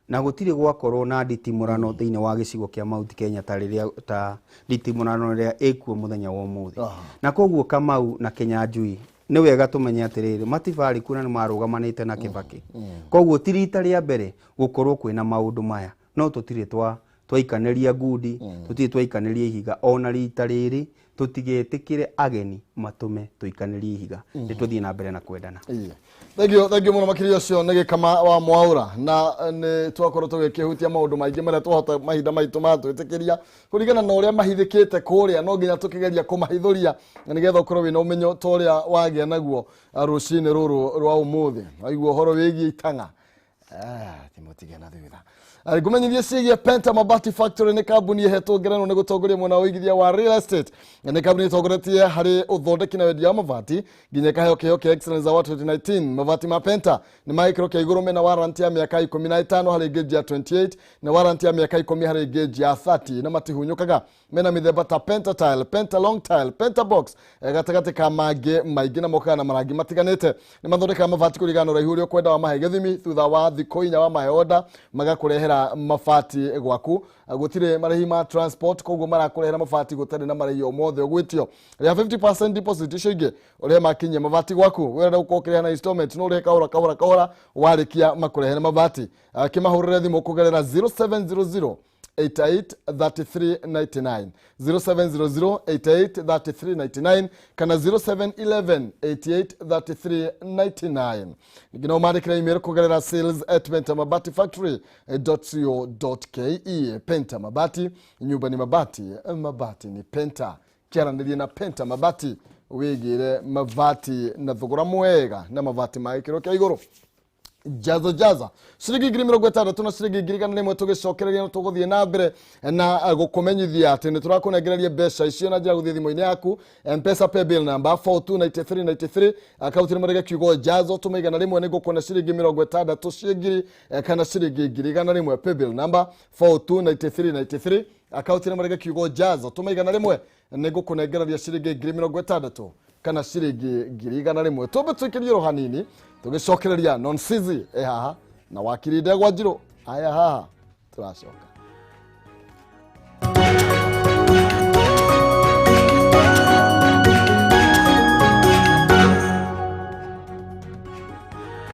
na gũtirĩ gwakorwo na nditimũrano thĩinĩ wa gĩcigo kĩa Mount Kenya ta rĩrĩa ta nditimũrano ĩrĩa ĩkuo mũthenya wa ũmũthĩ. Na koguo Kamau na Kĩnyanjui nĩ wega tũmenye atĩrĩrĩ, matibarĩ kuo na nĩ marũgamanĩte na Kĩbakĩ, koguo ti rita rĩa mbere gũkorwo kwĩna maũndũ maya, no tũtirĩ twaikanĩria ngundi, tũtirĩ twaikanĩria ihiga ona rita rĩrĩ. Tũtigetĩkĩre ageni matũme tũikanĩrie ihiga, nĩ tũthiĩ na mbere na kwendana. Ĩĩ. Thank you, thank you mũno makĩria. Ũcio nĩ Gĩkama wa Mwaũra, na nĩ twakorwo tũgĩkĩhutia maũndũ maingĩ marĩa twahota mahinda maitũ matwĩtĩkĩria kũringana na ũrĩa mahithĩkĩte kũrĩa, no nginya tũkĩgeria kũmahithũria na nĩgetha ũkorwo wĩna ũmenyo ta ũrĩa wagĩa naguo rũcinĩ rũrũ rwa ũmũthĩ. Waigua ũhoro wĩgiĩ itang'a. Ah, timũtige na thutha. Ngũmenyithie ciĩgiĩ Penta Mabati Factory. Nĩ kambuni ĩhetwo ngerenwa nĩ gũtongoria mwena wa ũigithia wa real estate. Na nĩ kambuni ĩtongoretie harĩ ũthondeki na wendia wa mabati nginya ĩkaheo kĩheo kĩa Excellence Award 2019. Mabati ma Penta nĩ ma gĩkĩro kĩa igũrũ, mena warranty ya mĩaka 15 harĩ gauge ya 28 na warranty ya mĩaka 10 harĩ gauge ya 30, na matihunyũkaga. Mena mĩthemba ta Penta Tile, Penta Long Tile, Penta Box, gatagatĩ ka mangĩ maingĩ, na mokaga na marangi matiganĩte. Nĩ mathondekaga mabati kũringana na ũraihu ũrĩa ũkwenda wa mahe gĩthimi. Thutha wa thikũ 4 wa mahe order, magakũrehera mabati gwaku. Gũtirĩ marĩhi ma transport, koguo marakũrehera mabati gũtarĩ na marĩhi o mothe ũgwĩtio. Rĩha 50% deposit, icio ingĩ ũrĩhe makinyia mabati gwaku. Wĩrenda gũkorwo ũkĩrĩha na installment, no ũrĩhe kahora kahora kahora, warĩkia makũrehere mabati. Kĩmahũrĩre thimũ kũgerera 0700 88 33 99, 0700 88 33 99 kana 0711 88 33 99. Ningĩ no mandĩkĩre email kũgerera sales@pentamabatifactory.co.ke. Penta Mabati, nyumba ni mabati, mabati ni Penta. Kĩaranĩrie na Penta Mabati wĩgĩre mabati na thogora mwega na mabati ma gĩkĩro kĩa igũrũ. Jaza jaza ciringi 60,000 na ciringi 100,000. Tũgĩcokereria na tũgũthiĩ na mbere na gũkũmenyithia atĩ nĩ tũrakũnengereria mbeca icio na njĩra ya gũthiĩ thimũ-inĩ yaku, Mpesa paybill number 429393, akaunti nĩ marĩge kiugo jazo, tũma 100, nĩ ngũkuona ciringi 60 ciĩ ngiri kana ciringi 100,000. Paybill number 429393, akaunti nĩ marĩge kiugo jazo, tũma 100, nĩ ngũkũnengereria ciringi 60,000 kana ciringi 100,000. Tũmbe tũikĩrie ro hanini, tũgĩcokereria Nonsizi e haha na wakiri Ndegwa Njirũ aya haha tũracoka.